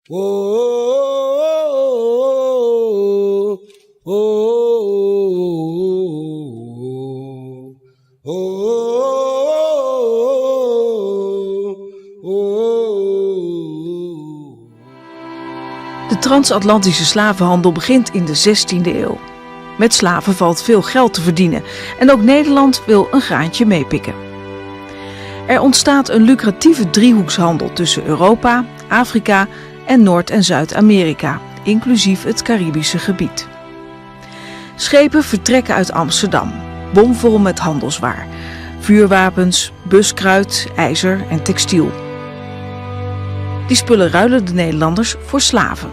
De transatlantische slavenhandel begint in de 16e eeuw. Met slaven valt veel geld te verdienen en ook Nederland wil een graantje meepikken. Er ontstaat een lucratieve driehoekshandel tussen Europa, Afrika en Noord- en Zuid-Amerika, inclusief het Caribische gebied. Schepen vertrekken uit Amsterdam, bomvol met handelswaar, vuurwapens, buskruit, ijzer en textiel. Die spullen ruilen de Nederlanders voor slaven.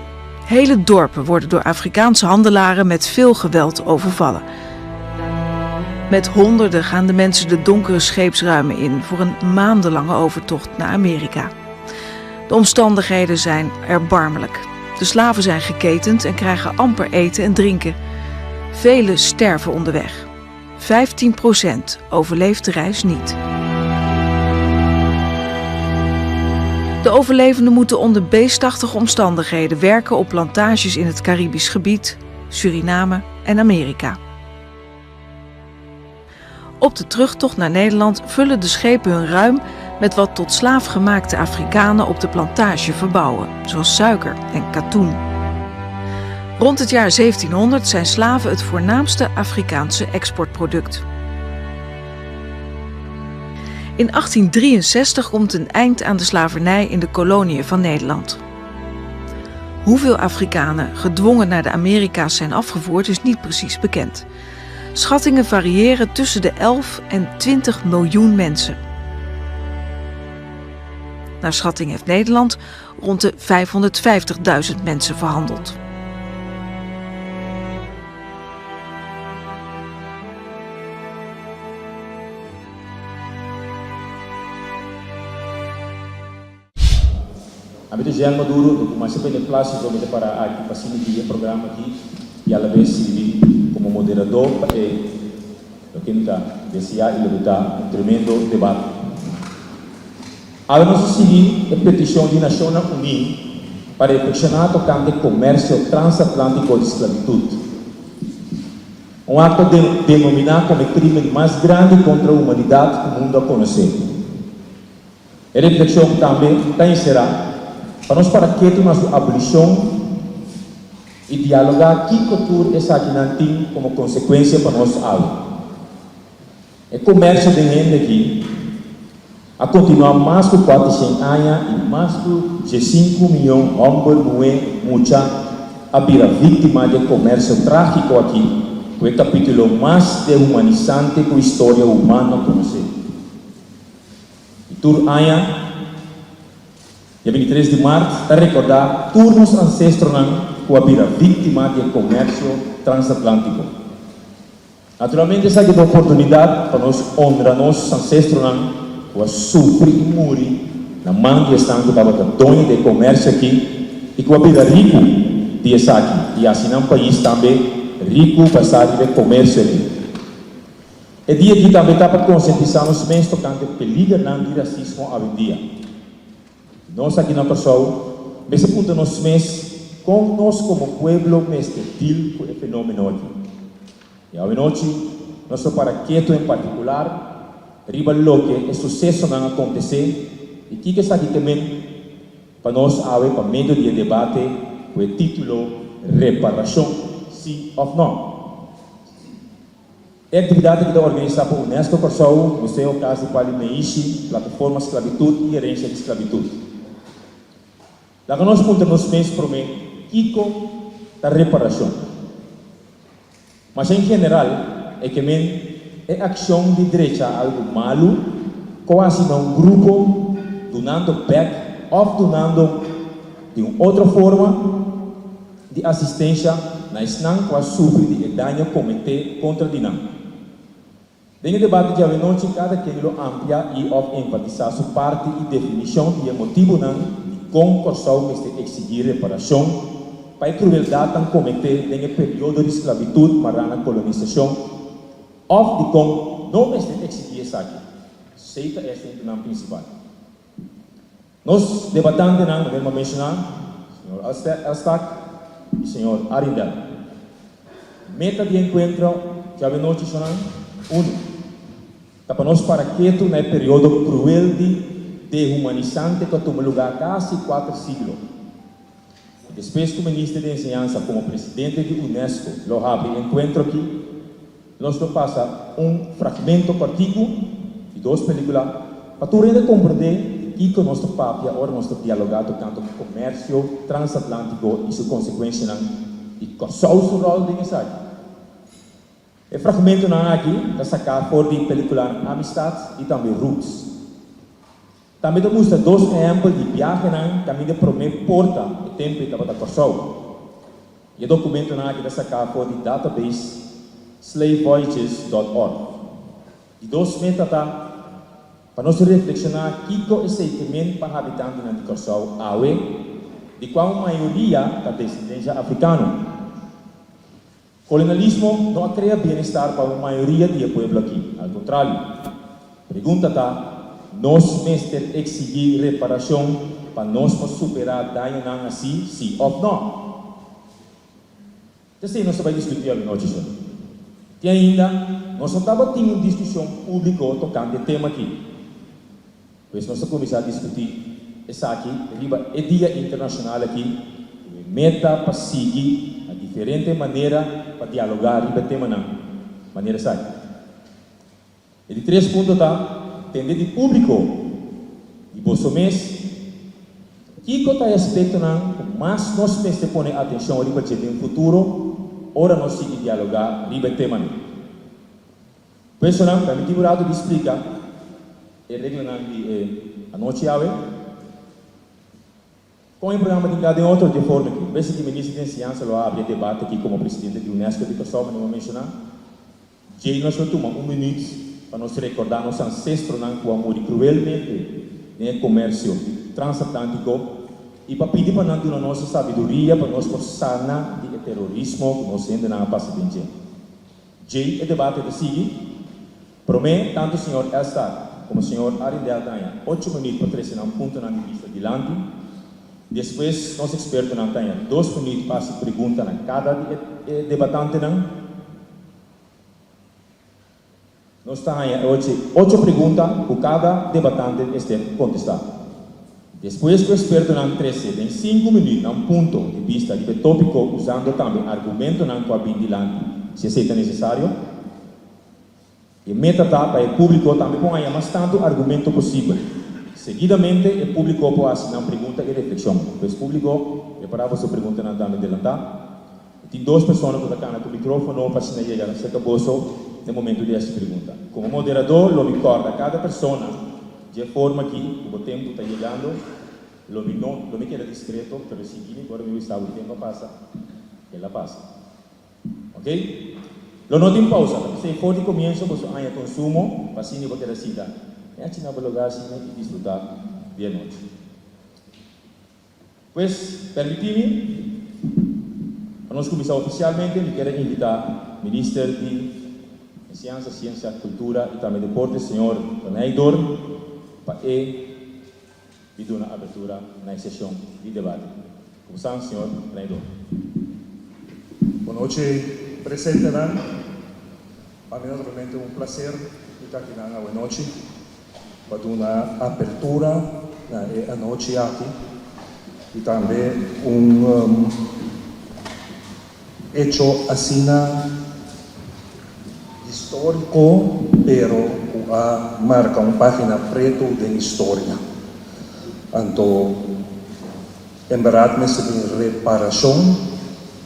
Hele dorpen worden door Afrikaanse handelaren met veel geweld overvallen. Met honderden gaan de mensen de donkere scheepsruimen in voor een maandenlange overtocht naar Amerika. De omstandigheden zijn erbarmelijk. De slaven zijn geketend en krijgen amper eten en drinken. Velen sterven onderweg. 15% overleeft de reis niet. De overlevenden moeten onder beestachtige omstandigheden werken op plantages in het Caribisch gebied, Suriname en Amerika. Op de terugtocht naar Nederland vullen de schepen hun ruim met wat tot slaaf gemaakte Afrikanen op de plantage verbouwen, zoals suiker en katoen. Rond het jaar 1700 zijn slaven het voornaamste Afrikaanse exportproduct. In 1863 komt een eind aan de slavernij in de koloniën van Nederland. Hoeveel Afrikanen gedwongen naar de Amerika's zijn afgevoerd is niet precies bekend. Schattingen variëren tussen de 11 en 20 miljoen mensen. Naar schatting heeft Nederland rond de 550.000 mensen verhandeld. Ami ta Jean Maduro, lo cu masha beneplácito mi ta para aki pa sigui di e programa aki y alabes sirbi como moderador pa e loke mi ta desea y loke ta un tremendo debate. Awe nos a sigui e peticion di Nacionnan Uní pa reflexiona tocante comercio transatlantico di sclavitud. Un acto denomina como e crimen mas grandi contra humanidad cu mundo a conoce. E reflekshon tambe ta enserá pa nos para ketu na su abolishon i dialogá kiko tur esakinan tin komo konsekuensia pa nos awe. E komersio den hende aki a kontinuá mas ku kuatershen aña i mas ku diesinku mion hòmber, muhé, mucha a bira víktima di e komersio trágiko aki ku e kapítulo mas dehumanisante ku historia humano a konosé. I tur aña, dia 23 di mart, ta rekordá tur nos ansestronan ku a bira víktima di e komersio transatlántiko. Naturalmente esaki ta oportunidat pa nos honra nos ansestronan ku a sufri i muri na man di esnan ku tabata doño di e komersio aki i ku a bira riku di esaki i hasi nan pais tambe riku basá riba e komersio aki. E dia aki tambe ta pa konsientisá nos mes tokante peligernan di rasismo awendia. Nos aki na Kòrsou mester puntra nos mes kon nos komo pueblo mester deal ku e fenómeno aki. I awenochi nos lo para ketu en partikular riba loke e susesonan a kontesé i kiko esaki te men pa nos awe pa medio di e debate ku e título Reparashon, sí òf nò? E aktividat aki ta organisá pa UNESCO Kòrsou, Museo Kas di Pali Meishi, Plataforma Sklabitut i Herensia di Sklabitut. Laga nos puntra nos mes promé kiko ta reparashon. Masha en general e ke men e akshon di drecha algu malu ku a hasi na un grupo dunando bèk òf dunando di un otro forma, di asistensha na esnan ku a sufri di e daño kometé kontra di nan. Den e debate djawe-nochi kada ken lo amplia i òf enfatisá su parti i definishon di e motibunan dikon Kòrsou mester eksigí reparashon pa e krueldatnan kometé den e periodo di sklabitut mará na kolonisashon òf dikon no mester eksigí esaki. Esei ta e asuntunan prinsipal. Nos debatantenan, manera mi a menshoná, señor. Elstak i señor Arrindell. Meta di e enkuentro djawe nochi sonan, unu, ta pa nos para ketu na e periodo kruel di dehumanisante ku a tuma lugá kasi kuater siglo. I despues ku Minister di Enseñansa komo presidente di unesco lo habri e enkuentro aki, nos lo pasa un fragmento kòrtiku di dos pelíkula pa tur hende komprendé di kiko nos ta papia ora nos ta dialogá tokante komersio transatlántiko i su konsekuensianan i Kòrsou su ròl den esaki. E fragmentonan aki ta saká for di pelíkulanan Amistad i tambe Roots. Tambe ta mustra dos ehèmpel di biahenan kaminda e promé porta e tempu ei tabata Kòrsou. I e dokumentonan aki ta saká for di database slavevoyages dòt org. Di dos meta ta pa nos reflekshoná kiko esei ke men pa habitantenan di Kòrsou awe, di kua un mayoria ta desendensia afrikano. Kolonialismo no a krea bienestar pa un mayoria di e pueblo aki, al kontrario. Pregunta ta, nos mester eksigí reparashon pa nos por superá dañonan así, sí òf nò? T'esei nos ta bai diskutí awe nochi so. Te ainda nos no tabatin un diskushon públiko tokante e tema akí. Pues nos ta kuminsá diskutí esaki riba e dia internashonal aki ku e meta pa sigui na diferente manera pa dialogá riba e temanan manera esaki. E di tres punto ta tende di públiko di boso mes kiko ta e aspektonan ku mas nos mester pone atenshon riba dje den futuro ora nos sigui dialogá riba e temanan. Personan, permití un rato di splika e reglanan di e anochi awe. Kon e programa tin kada den otro di e forma aki. Bes di Minister di Enseñansa lo a habri e debate aki komo presidente di UNESCO di Kòrsou, manera mi a menshoná. Djei nos lo tuma un minüt pa nos rekordá nos ansestronan ku a muri kruelmente den e komersio transatlántiko i pa pidi pa nan duna nos e sabiduria pa nos por sana di e terorismo ku nos hendenan a pasa den dje. Djei e debate ta sigui. Promé, tantu señor Elstak komo señor Arrindell ta haña ocho minüt pa trese nan puntonan di bista dilanti. Despues nos ekspertonan ta haña dos minüt pa hasi pregunta na kada di e debatantenan. Nos ta haña e ochi ocho pregunta ku kada debatante mester kontestá. Despues ku ekspertonan trese den sinku minüt nan punto di bista riba e tópiko usando tambe argumentonan ku a bin dilanti si esei ta nesesario. E meta ta pa e públiko tambe por haña mas tantu argumento posibel. Seguidamente e públiko por hasi nan pregunta i reflekshon. Pues públiko, prepará boso preguntanan tambe delantá. Tin dos persona ku ta kana ku mikrófono pa asina yega serka boso den momentu di hasi pregunta. Komo moderadó lo mi kòrda kada persona dje forma aki ku bo tempu ta yegando. Lo mi no lo mi keda diskreto, pero sigui mi ku ora mi bisa bo tempu a pasa, el a pasa. Ok? Lo no tin pousa, ta p'esei for di komienso boso haña konsumo pa asina bo keda sinta nèchi na bo lugá asina i disfrutá di e nochi. Pues, permití mi pa nos kuminsá ofisialmente. Mi kier a invitá Minister di Enseñansa, Siensia, Kultura i tambe Deporte, señor Van Heydoorn, pa e di duna apertura na e seshon di debate. Kuminsá, señor Van Heydoorn. Bon nochi, presentenan. Pa mi naturalmente un placer di ta akinan awe nochi. Pa duna apertura na e anochi aki y tambe un hecho asina historico pero cu a marca un pagina preto den historia. Anto en berdad mester bin reparacion,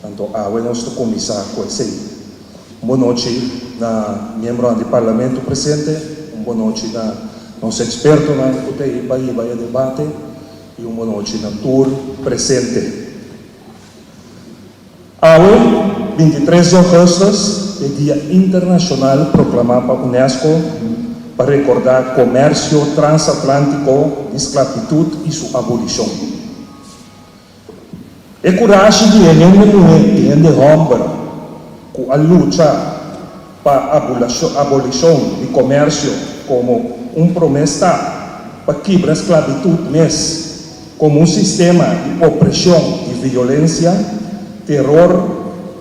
anto awe nos ta cuminsa cu esey. Un bon nochi na miembronan di Parlamento presente, un bon nochi na nos expertonan cu ta ei pa hiba e debate y un bon nochi na tur presente. Awe, 23 di augustus, e dia internacional proclama pa UNESCO pa recorda comercio transatlantico di sclavitud y su abolicion. E kurashi di e hende muhé i hende hòmber ku a lucha pa abolishon di komersio komo un promé stap pa kibra sklabitut mes komo un sistema di opreshon di. violensia, teror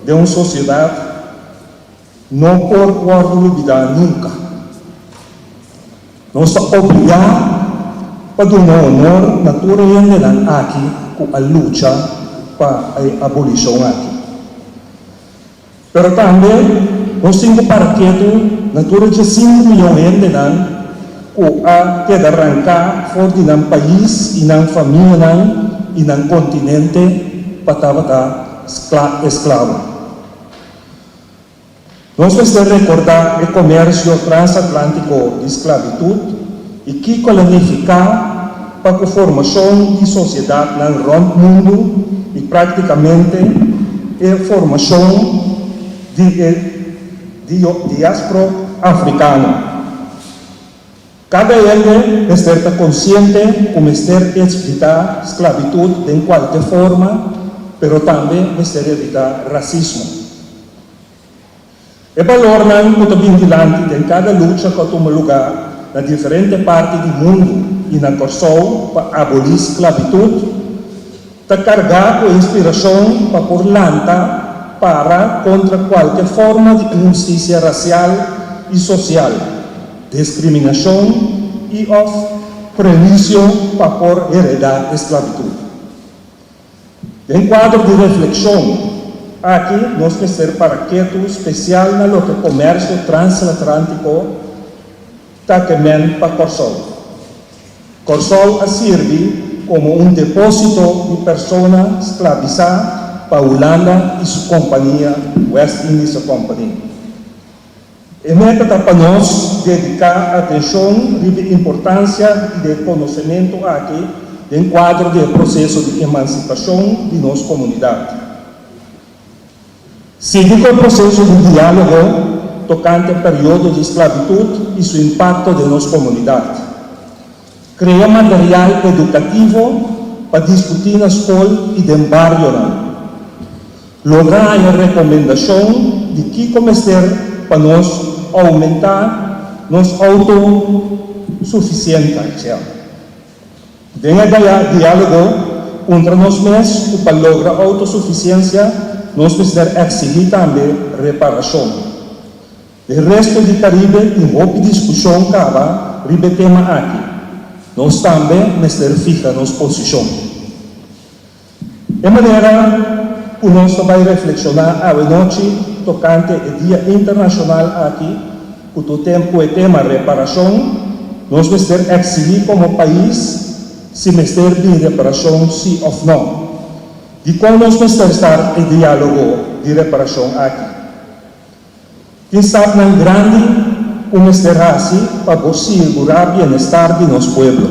den un sosiedat no por wòrdu lubidá nunka. Nos ta obligá pa duna honor na tur e hendenan aki ku a lucha pa e abolishon aki. Pero tambe nos tin ku para ketu na tur e diesinku miyon hendenan ku a keda ranká for di nan pais i nan famianan i nan kontinente pa tabata esklabo. Nos mester rekordá e komersio transatlántiko di sklabitut i kiko el a nifiká pa ku formashon di sosiedatnan rònt mundu i práktikamente e formashon di e diaspro afrikano. Kada hende mester ta konsiente ku mester evitá sklabitut den kualke forma, pero tambe mester evitá rasismo. E balornan ku ta bin dilanti den kada lucha ku a tuma lugá na diferente parti di mundu i na Kòrsou pa abolí sklabitut, ta kargá ku inspirashon pa por lanta para kontra kualke forma di inhustisia rasial i sosial, diskriminashon i òf prehuisio pa por heredá esklabitut. Den kuadro di reflekshon aki nos mester para ketu spesial na loke komersio transatlantiko ta ke men pa Kòrsou. Kòrsou a sirbi komo un depósito di persona sklabisá pa Hulanda i su kompania West Indische Company. E meta ta pa nos dediká atenshon riba e importansia di e konosementu aki den kuadro di e proseso di emansipashon di nos komunidat. Sigui ku e proseso di diálogo tokante periodo di sklabitut i su impakto den nos komunidat. Krea material edukativo pa diskutí na skol i den barionan. Logra haña rekomendashon di kiko mester pa nos oumentá nos outosufisiensia. Den e diálogo, puntra nos mes ku pa logra outosufisiensia nos mester eksigí tambe reparashon. Den resto di Karibe tin hopi diskushon kaba riba e tema aki. Nos tambe mester fiha nos posishon. E manera ku nos ta bai reflekshoná awe nochi tokante e Dia Internashonal aki ku tur tempu e tema reparashon, nos mester eksigí komo pais si mester bin reparashon si òf nò. Dikon nos mester start e diálogo di reparashon aki? Tin stapnan grandi ku mester hasi pa bo sigurá bienestar di nos pueblo.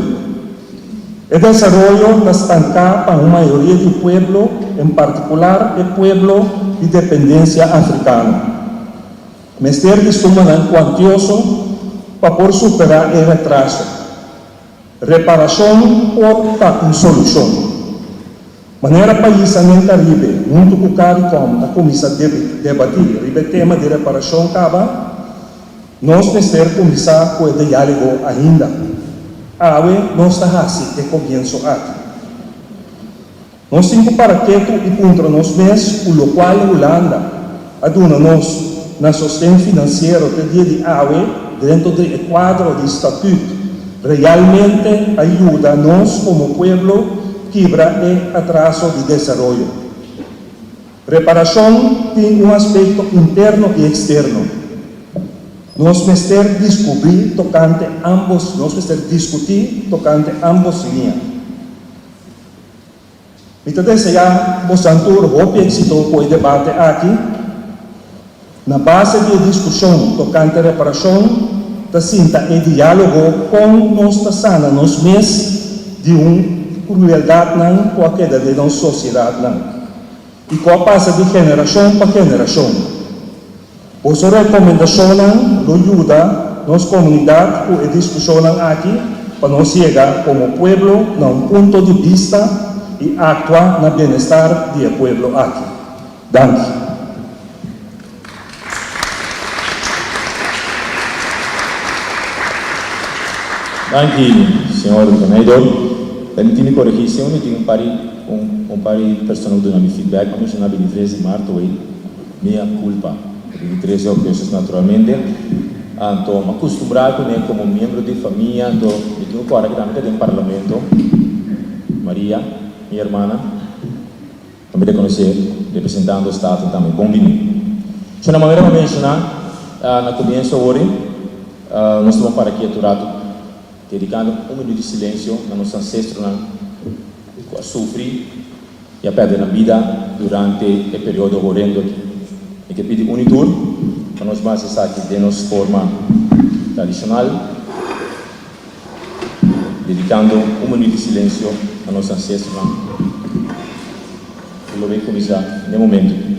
E desaroyo ta stanká pa un mayoria di pueblo, en partikular e pueblo di dependensia afrikano. Mester di sumanan kuantioso pa por superá e retraso. Reparashon por ta un solushon. Manera paisnan den Karibe huntu ku Caricom a kuminsá debatí riba e tema di reparashon kaba, nos mester kuminsá ku e diálogo ainda. Awe nos ta hasi e komienso aki. Nos tin ku para ketu i puntra nos mes ku lokual Hulanda a duna nos na sosten finansiero te dia di awe dentro di e kuadro di Statut realmente a yuda nos komo pueblo kibra e atraso di desaroyo. Reparashon tin un aspekto interno i eksterno. Nos mester diskubrí tokante ámbos, nos mester diskutí tokante ámbos liña. Mi ta deseá bosan tur hopi éksito ku e debate aki. Na base di e diskushon tokante reparashon ta sinta e diálogo kon nos ta sana nos mes di un krueldatnan ku a keda den nos sosiedatnan i ku a pasa di generashon pa generashon. Boso rekomendashonnan lo yuda nos komunidat ku e diskushonnan aki pa nos yega komo pueblo na un punto di bista i aktua na bienestar di e pueblo aki. Danki. Danki, señor Van Heydorp. Permití mi koregí, si mi tin un par di un par di persona ku duna mi feedback, a menshoná 23 di marto ei, mea culpa, 23 di augustus naturalmente, anto mi a kustumbrá kuné komo miembro di famia, anto mi tin ku kòrda ku tambe ta den parlamento, Maria, mi hermana. Tambe rekonosé representando Staten tambe bon bini. So na manera mi a menshoná na komienso awor nos ta bon para aki tur ratu dedikando un minuut di silensio na nos ansestronan ku a sufri i a pèrdè nan bida durante e periodo horendo aki. Mi ke pidi un i tur pa nos basa esaki den nos forma tradishonal. Dedicando un minuut di silencio na nos ancestronan cu lo bay cuminsa n'e momento.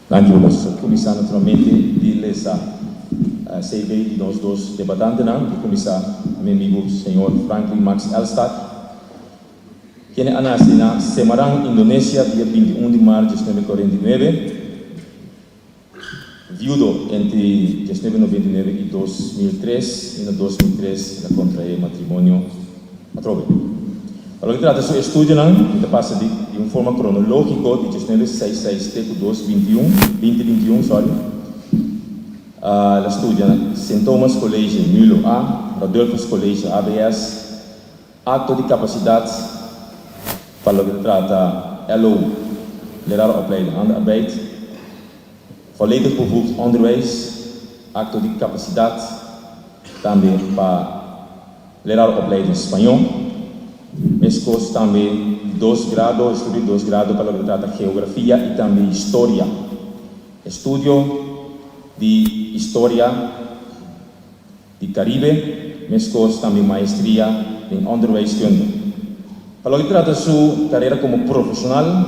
Danki pa boso. Kuminsá naturalmente di lesa CV di nos dos debatantenan. Di kuminsá mi amigu señor Franklin Max Elstak, kende a nase na Semarang, Indonesia, dia 21 di mart 1949. Viudo entre 1999 i 2003 i na 2003 el a kontraé matrimonio atrobe. Pa loke trata su estudionan, mi ta pasa di di un forma kronológiko di 1966 te ku dos bintiun, binti bintiun, sorry. El a studia na Sint Thomas College Mulo A, Radulphus College ABS, Akto di kapasidat pa loke ta trata LO, Lerarenopleiding Handarbeid, Volledig Bevoegd Onderwijs, Akto di kapasidat tambe pa Lerarenopleiding Spañó, meskos tambe di dos grado, estudio di dos grado pa loke ta trata Geografia i tambe Historia, estudio di Historia. Di Caribe, meskos tambe maestria den onderwijskunde. Pa loke trata su karera komo profeshonal,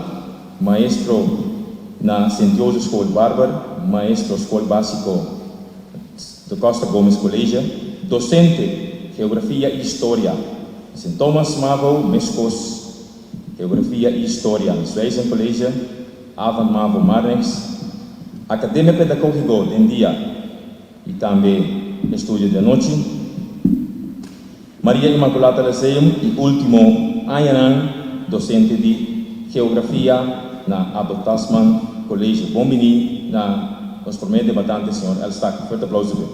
maestro na Sint Jozef School Barber, maestro skol básiko Da Costa Gomez College, dosente Geografia i Historia na Sint Thomas Mavo, meskos Geografia i Historia na Zwijsen College, Avan Mavo Marnix, Akademia Pedagógiko den dia. I tambe estudio di anochi. Maria Immaculata Lyceum i ultimo añanan docente di Geografia na Abel Tasman College. Bon bini na nos prome debatante señor Elstak. Fuerte aplauso p'e.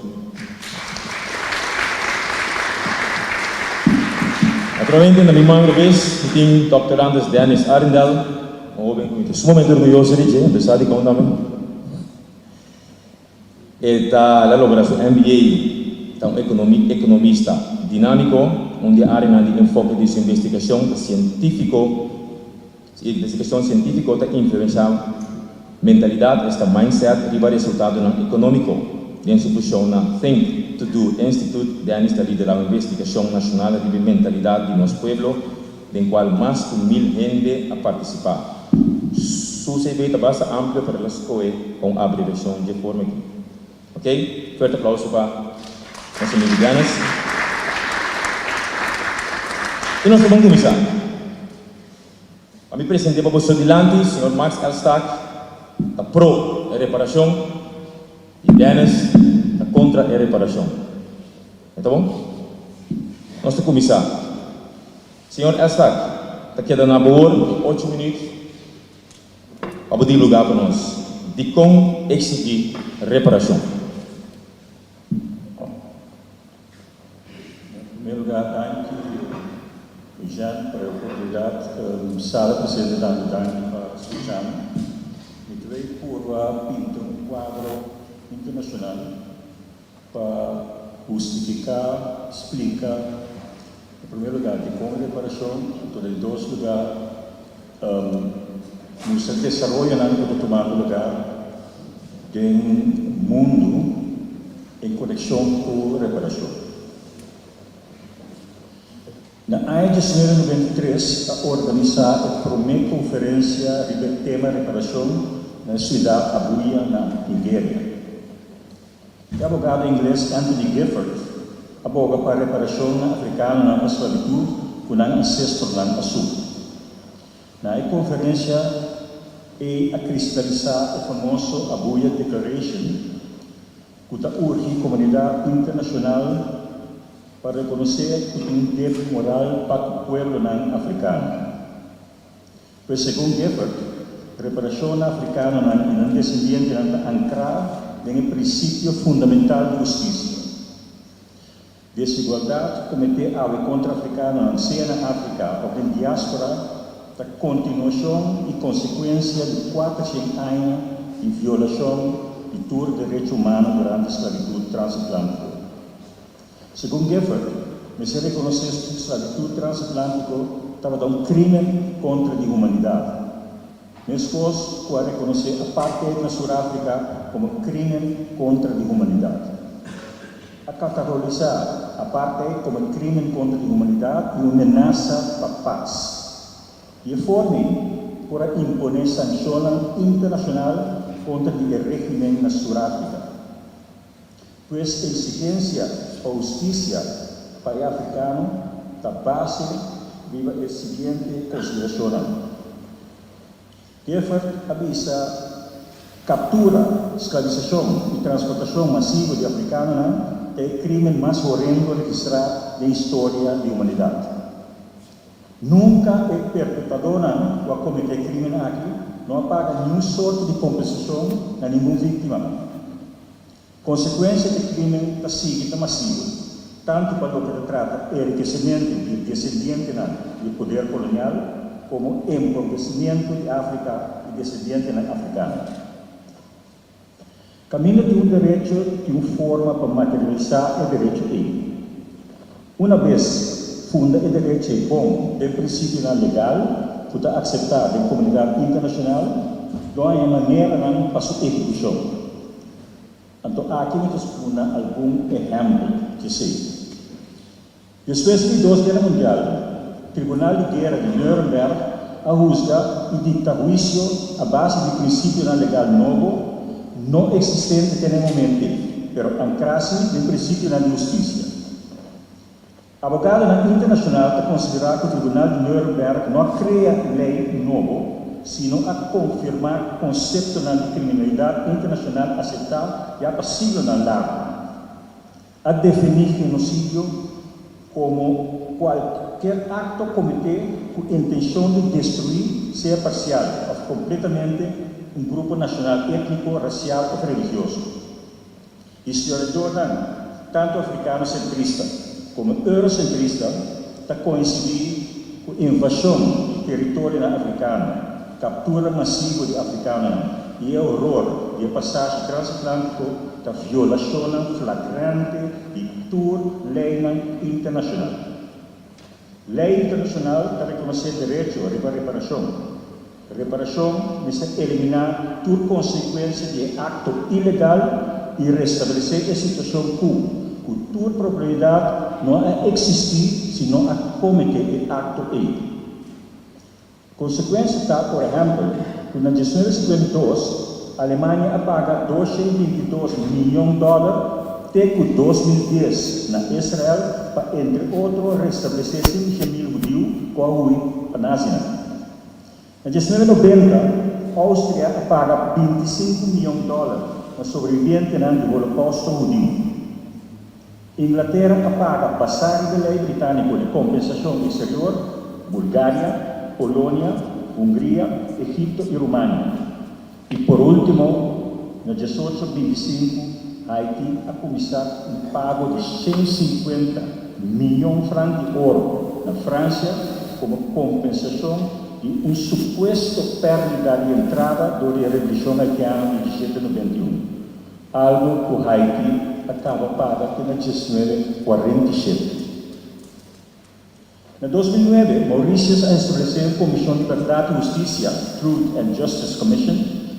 Naturalmente na mi man robes mi tin Dòkter Andres Dennis Arrindell, un hoben ku mi ta sumamente orguyoso di dje, apesar di kon tambe. E ta el a logra su MBA, ta un ekonomista dinámiko, un di e áreanan di enfoke di su investigashon ta sientífiko, su investigashon sientífiko ta influenshá mentalidat, esta mindset, riba resultadonan ekonómiko. Den su fushon na Think to Do Institute, Dennis ta liderá un investigashon nashonal riba e mentalidat di nos pueblo, den kual mas ku mil hende a partisipá. Su CV ta basta amplio pero el a skohe pa un abreviashon dje forma aki. Ok, fuerte aplauso pa nos amigu Dennis. I nos ta bon kuminsá. Pa mi presente pa boso dilanti señor Max Elstak ta pro e reparashon i Dennis ta kontra e reparashon. E ta bon? Nos ta kuminsá. Señor Elstak, ta keda na bo wor di ocho minuut pa bo divulgá pa nos dikon eksigí reparashon. Na promé lugá, danki. Sala presente tantu danki pa skucha mi. Mi ta bay purba pinta un kuadro internashonal pa hustifiká, splika, na primer lugar dikon reparashon, anto na di dos lugar mustra desaroyonan ku ta tumando lugar den mundu en konekshon ku reparashon. Na aña 1993 a organisá e promé konferensia riba e tema reparashon na e siudat Abuja na Nigeria. E abogado ingles Anthony Gifford a boga pa reparashon na afrikanonan pa sklabitut ku nan ansestronan a sufri. Na e konferensia ei a kristalisá e famoso Abuja Declaration ku ta urgi komunidat internashonal pa rekonosé ku tin un debe moral pa ku pueblonan afrikano. Pues segun Gifford, reparashon na afrikanonan i nan desendientenan ta ankrá den e prinsipio fundamental di hustisia. Desigualdat kometé awe kontra afrikanonan sea na Afrika òf den diáspora ta kontinuashon i konsekuensia di 400 aña di violashon di tur derecho humano durante sklabitut transatlántiko. Segun Gifford, mester rekonosé ku sklabitut transatlántiko tabata un krímen kontra di humanidat, meskos ku a rekonosé apartheid na Suráfrika komo krímen kontra di humanidat. A katagorisá apartheid komo krímen kontra di humanidat i un menasa pa pas. Di e forma ei por a imponé sanshonnan internashonal kontra di e régimen na Suráfrika. Pues exigencia pa husticia pa e africano ta base riba e siguiente consideracionnan. Gifford a bisa captura, sclavisacion y transportacion masivo di africanonan ta e crimen mas horendo registra den historia di humanidad. Nunca e perpetradornan cu a comete e crimen aki no a paga niun sorto di compensacion na ningun victima. Konsekuensia di e krímen ta sigui ta masivo, tantu pa loke ta trata enrikesimentu di e desendientenan di e poder kolonial komo empobresimentu di Afrika i desendientenan afrikano. Kaminda tin un derecho tin un forma pa materialisá e derecho ei. Una bes funda e derecho ei bon den prinsipionan legal ku ta akseptá den komunidat internashonal, lo haña maneranan pa su ehekushon. Anto aki mi ta spuna algun ehèmpel djesei. Despues di Dos Guera Mundial, Tribunal di Guera di Nuremberg a husga i dikta huisio a base di prinsipionan legal nobo, no eksistente te na e momento ei, pero ankrá sí den prinsipionan di hustisia. Abogadonan internashonal ta konsiderá ku Tribunal di Nuremberg no a krea lei nobo, sino a konfirmá konseptonan di kriminalidat internashonal aseptá ya pa siglonan largu. A definí genosidio komo kualker akto kometé ku intenshon di destruí, sea parsial òf kompletamente, un grupo nashonal étniko, rasial òf religioso. Historiadornan, tantu afrikanosentrista komo eurosentrista, ta koinsidí ku invashon di teritorionan afrikano, kaptura masivo di afrikanonan i e horor di e pasashi transatlántiko ta violashonnan flagrante di tur leinan internashonal. Lei internashonal ta rekonosé derecho riba reparashon. Reparashon mester eliminá tur konsekuensia di e akto ilegal i restablesé e situashon ku ku tur probabilidat no a eksistí si no a kometé e akto ei. Konsekuensia ta, por ehèmpel, ku na 1952 Alemania a paga 222 miyon dòler te ku 2010 na Israel pa entre otro restablesé 500,000 hudiu ku a hui pa nazinan. Na 1990, Austria a paga 25 miyon dòler na sobrevivientenan di Holokousto hudiu. Inglatera a paga basá riba e lei britániko di kompensashon eksterior, Bulgaria, Polonia, Hungria, Egipto i Rumania. I por último, na 1825, Haiti a kuminsá un pago di 150 miyon frank di oro na Fransia komo kompensashon. di un supuesto pèrdida di entrada dor di e Revolushon Haitiano di 1791, algu ku Haiti a kaba paga te na 1947. Na 2009, Mauritius a establesé un Komishon di Bèrdat i Hustisia, Truth and Justice Commission,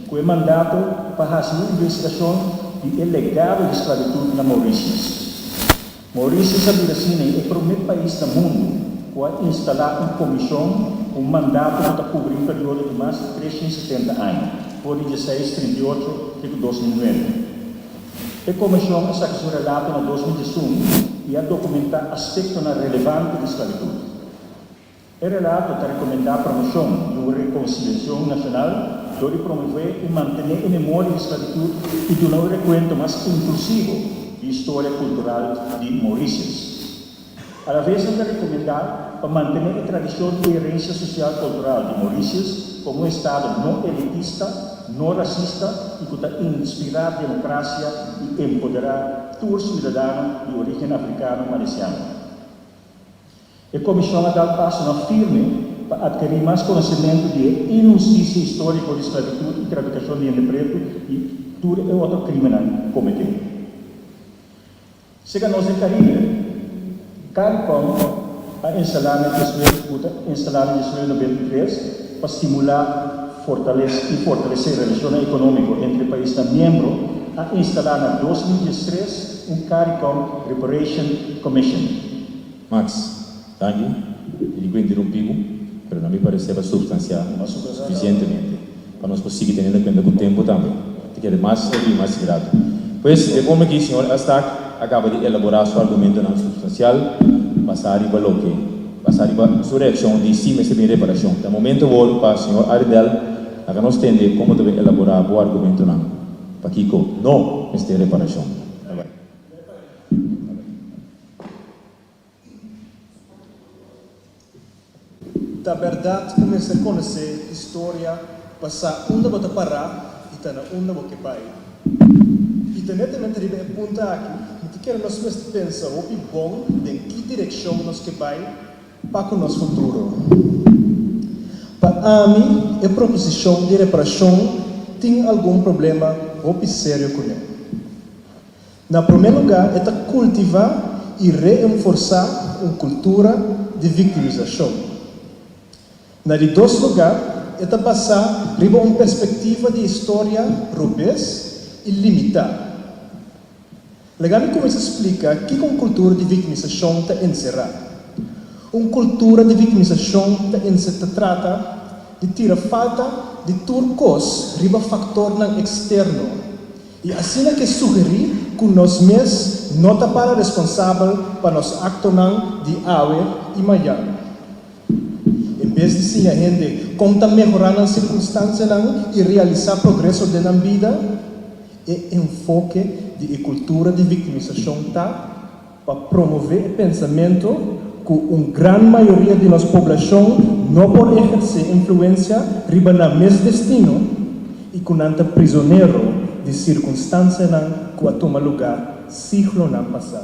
ku e mandato pa hasi un investigashon di e legado di sklabitut na Mauritius. Mauritius a bira asina e promé pais na mundu ku a instalá un komishon ku un mandato ku ta kubri un periodo di mas di 370 aña, for di 1638 te ku 2009. E komishon a saka su relato na 2011 i a dokumentá aspektonan relevante di sklabitut. E relato ta rekomendá promoshon di un rekonsiliashon nashonal dor di promové i mantené e memoria di sklabitut i duna un rekuento mas inklusivo di historia kultural di Mauritius. Alaves nan ta rekomendá pa mantené e tradishon i herensia sosial kultural di Mauritius komo un estado no elitista, no rasista i ku ta inspirá demokrasia i empoderá tur siudadano di orígen afrikano malesiano. E komishon a dal pasonan firme pa atkerí mas konosementu di e inhustisia históriko di sklabitut i trafikashon di hende pretu i tur e otro krímennan kometé. Seka nos den Karibe, Caricom a instalá na 19 ku ta instalá na 1993 pa stimulá, fortalese i fortalesé relashonnan ekonómiko entre paisnan miembro, a instalá na 2013 un Caricom Reparation Commission. Max, danki. Mi di ku interumpí bo, pero na mi paresé bo a supstansiá sufisientemente pa nos por sigui teniendo kuenta ku tempu tambe. Ta kere mas hopi i mas grato. Pues, de forma ki señor Elstak a kaba di elaborá su argumentonan supstansial basá riba loke, basá riba su reakshon di si mester bin reparashon. Ta momento awor pa señor Arrindell laga nos tende komo ta bin elaborá bo argumentonan pakiko no mester reparashon. Ta bèrdat ku mester konosé historia pa sa unda bo ta pará i ta na unda bo ke bai. I ta netamente riba e punto aki mi ta kere nos mester pensa hopi bon den ki direkshon nos ke bai pa ku nos futuro. Pa ami e proposishon di reparashon tin algun problema hopi serio kuné. Na promé lugá e ta kultivá i reenforsá un kultura di viktimisashon. Na di dos lugá e ta basá riba un perspektiva di historia robes i limitá. Laga mi kuminsá splika kiko un kultura di viktimisashon ta enserá. Un kultura di viktimisashon ta ta trata di tira falta di tur kos riba faktornan eksterno. I asina ke sugerí ku nos mes no ta para responsabel pa nos aktonan di awe i mañan. En bes di siña hende kon ta mehorá nan sirkunstansianan i realisá progreso den nan bida, e enfoke di e kultura di viktimisashon ta pa promové e pensamentu ku un gran mayoria di nos poblashon no por ehersé influensia riba nan mes destino i ku nan ta prizonero di sirkunstansianan ku a tuma lugá siglonan pasá.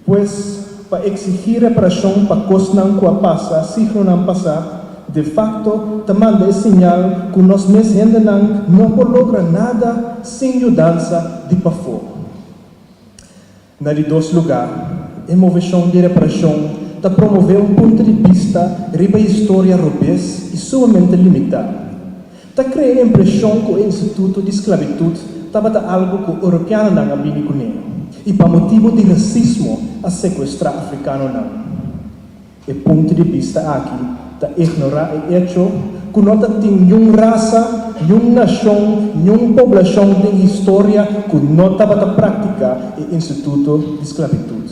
Pues, pa eksigí reparashon pa kosnan ku a pasa siglonan pasá, de fakto ta manda e señal ku nos mes hendenan no por logra nada sin yudansa di pafó. Na di dos lugá, e moveshon di reparashon ta promové un punto di bista riba historia robes i sumamente limitá. Ta krea e impreshon ku e instituto di sklabitut tabata algu ku europeanonan a bini kuné i pa motibu di rasismo a sekuestrá afrikanonan. E punto di bista aki ta ignorá e echo ku no ta tin niun rasa, niun nashon, niun poblashon den historia ku no tabata praktiká e instituto di sklabitut.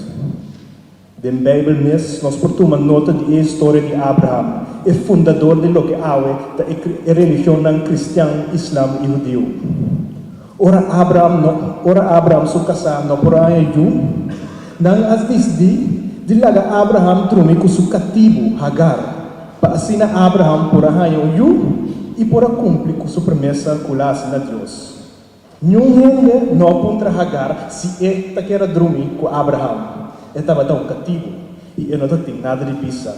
Den Beibel mes nos por tuma nota di e historia di Abraham, e fundador di loke awe ta e religionnan kristian, islam i hudiu. Ora Abraham no, ora Abraham su kasá no por a haña yu, nan a disidí di laga Abraham drumi ku su katibu, Hagar, pa asina Abraham por a haña un yu i por a kumpli ku su promesa ku el a hasi na Dios. Niun hende no a puntra Hagar si e ta kier a drumi ku Abraham. E tabata un katibu i e no ta tin nada di bisa.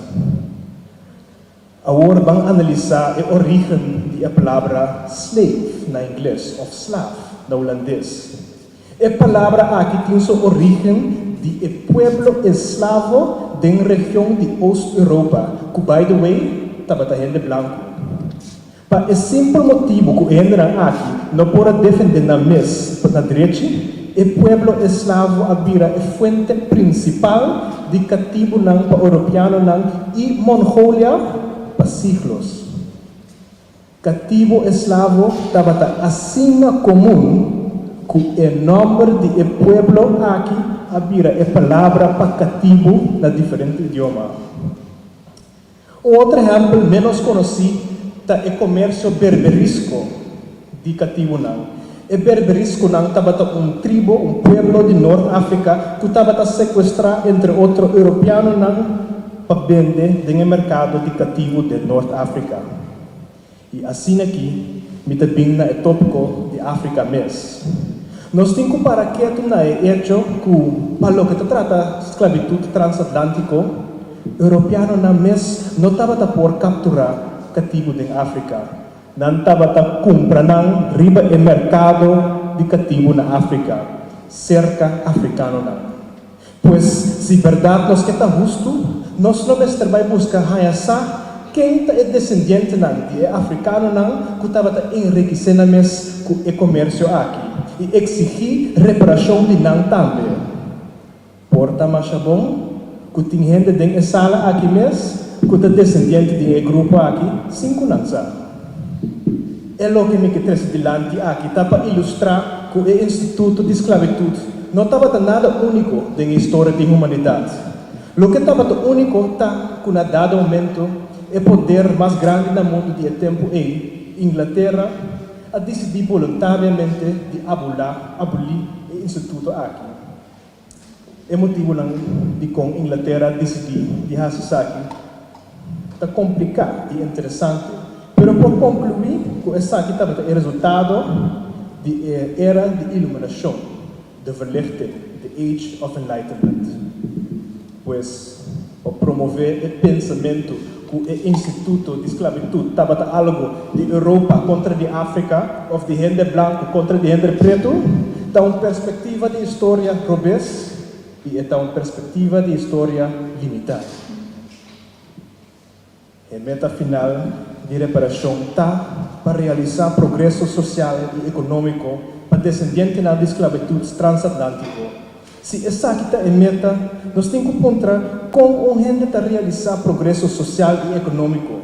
Awor ban analisá e orígen di e palabra slave na ingles òf slaaf na hulandes. E palabra aki tin su orígen di e pueblo eslavo den region di Oost Europa, ku by the way tabata hende blanku. Pa e simpel motibu ku e hendenan aki no por a defendé nan mes na drechi, e pueblo eslavo a bira e fuente prinsipal di katibunan pa oropeanonan i Mongolia pa siglos. Katibu eslavo tabata asina komun ku e nòmber di e pueblo aki a bira e palabra pa katibu na diferente idioma. Un otro ehèmpel ménos konosí ta e komersio berberisco di katibunan. E berberisconan tabata un tribo, un pueblo di Nort Afrika ku tabata sekuestrá entre otro europeanonan pa bende den e merkado di katibu den Nort Afrika. I asina ki mi ta bin na e tópiko di Afrika mes. Nos tin ku para ketu na e echo ku pa loke ta trata sklabitut transatlántiko, europeanonan mes no tabata por kapturá katibu den Afrika. Nan tabata kumpra nan riba e merkado di katibu na Afrika, serka afrikanonan. Pues, si bèrdat nos ke ta hustu, nos lo mester bai buska haña sa ken ta e desendientenan di e afrikanonan ku tabata enrikisé nan mes ku e komersio aki i eksigí reparashon di nan tambe. Por ta masha bon ku tin hende den e sala aki mes ku ta desendiente di e grupo aki sin ku nan sa. E loke mi ke trese dilanti aki ta pa ilustrá ku e instituto di sklabitut no tabata nada úniko den e historia di humanidat. Loke tabata úniko ta ku na dado momento e poder mas grandi na mundu di e tempu ei, Inglatera, a disidí boluntariamente di abulá, abolí, e instituto aki. E motibunan dikon Inglatera a disidí di hasi esaki ta kompliká i interesante, pero por konkluí ku esaki tabata e resultado di e Era di Iluminashon, de Verlichting, the Age of Enlightenment. Pues, pa promové e pensamentu ku e instituto di sklabitut tabata algu di Europa kontra di Afrika òf di hende blanku kontra di hende pretu, ta un perspektiva di historia robes i e ta un perspektiva di historia limitá. E meta final di reparashon ta pa realisá progreso sosial i ekonómiko pa desendientenan di sklabitut transatlántiko. Si esaki ta e meta, nos tin ku puntra kon un hende ta realisá progreso sosial i ekonómiko.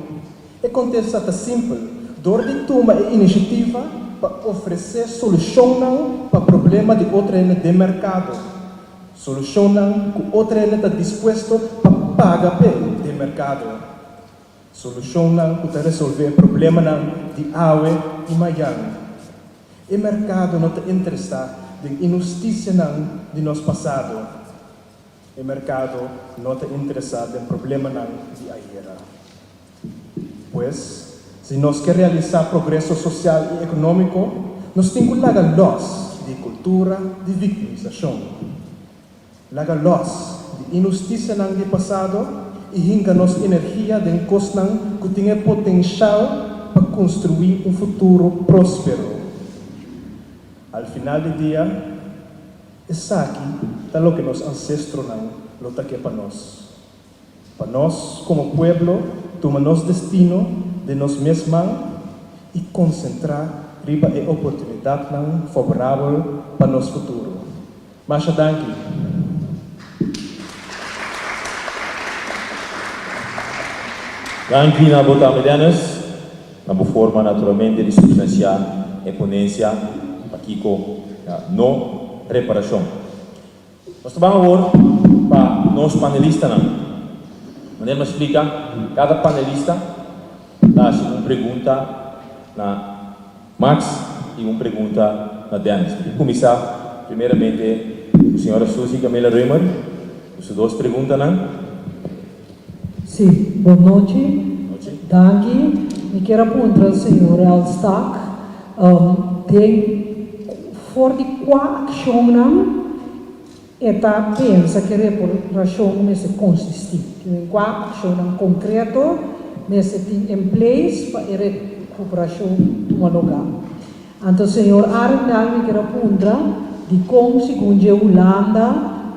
E kontesta ta simpel, dor di tuma e inisiativa pa ofresé solushonnan pa problema di otro hende den merkado. Solushonnan ku otro hende ta dispuesto pa paga p'e den merkado. Solushonnan ku ta resolvé problemanan di awe i mayan. E merkado no ta interesá den inhustisianan di nos pasado. E merkado no ta interesá den problemanan di ayera. Pues, si nos ke realisá progreso sosial i ekonómiko, nos tin ku laga lòs di kultura di viktimisashon, laga lòs di inhustisianan di pasado i hinka nos energia den kosnan ku tin e potenshal pa konstruí un futuro próspero. Al final di dia, esaki ta loke nos ansestronan lo ta ke pa nos. Pa nos komo pueblo tuma nos destino den nos mes man i konsentrá riba e oportunidatnan favorabel pa nos futuro. Masha danki! Danki na bo tambe Dennis, na bo forma naturalmente di substansiá e ponensia pakiko no reparashon. Nos ta ban awor pa nos panelistanan. Manera mi a splika, kada panelista ta hasi un pregunta na Max i un pregunta na Dennis. Mi ta kuminsá primeramente ku señora Suzy Camila Römer ku su dos preguntanan. Sí, bon nochi. Nochi. Danki. Mi kier a puntra señor Elstak, den for di kua akshonnan e ta pensa ku e reparashon mester konsistí? Den kua akshonnan konkreto? mester tin in place pa e rekuperashon tuma lugá. Anto señor Arendal mi kier a puntra dikon segun dje Hulanda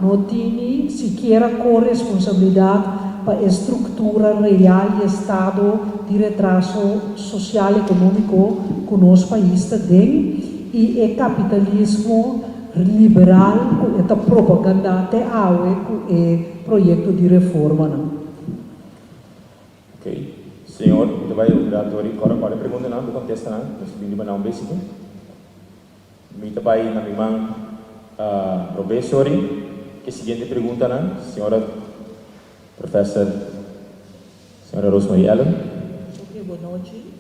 no tini sikiera ko-responsabilidat pa e struktura real di estado di retraso sosial-ekonómiko ku nos pais ta den i e kapitalismo liberal ku e ta propagandá te awe ku e proyekto di reformanan. Ok, señor, mi ta bai un rato ori. Kòrda kòrda e preguntanan, bo kontestanan. Nos ta bini riba nan un bes aki. Mi ta bai na mi man robes ori. Ke siguiente preguntanan, señora Professor, señora Rosemarie Allen. Ok, bon nochi.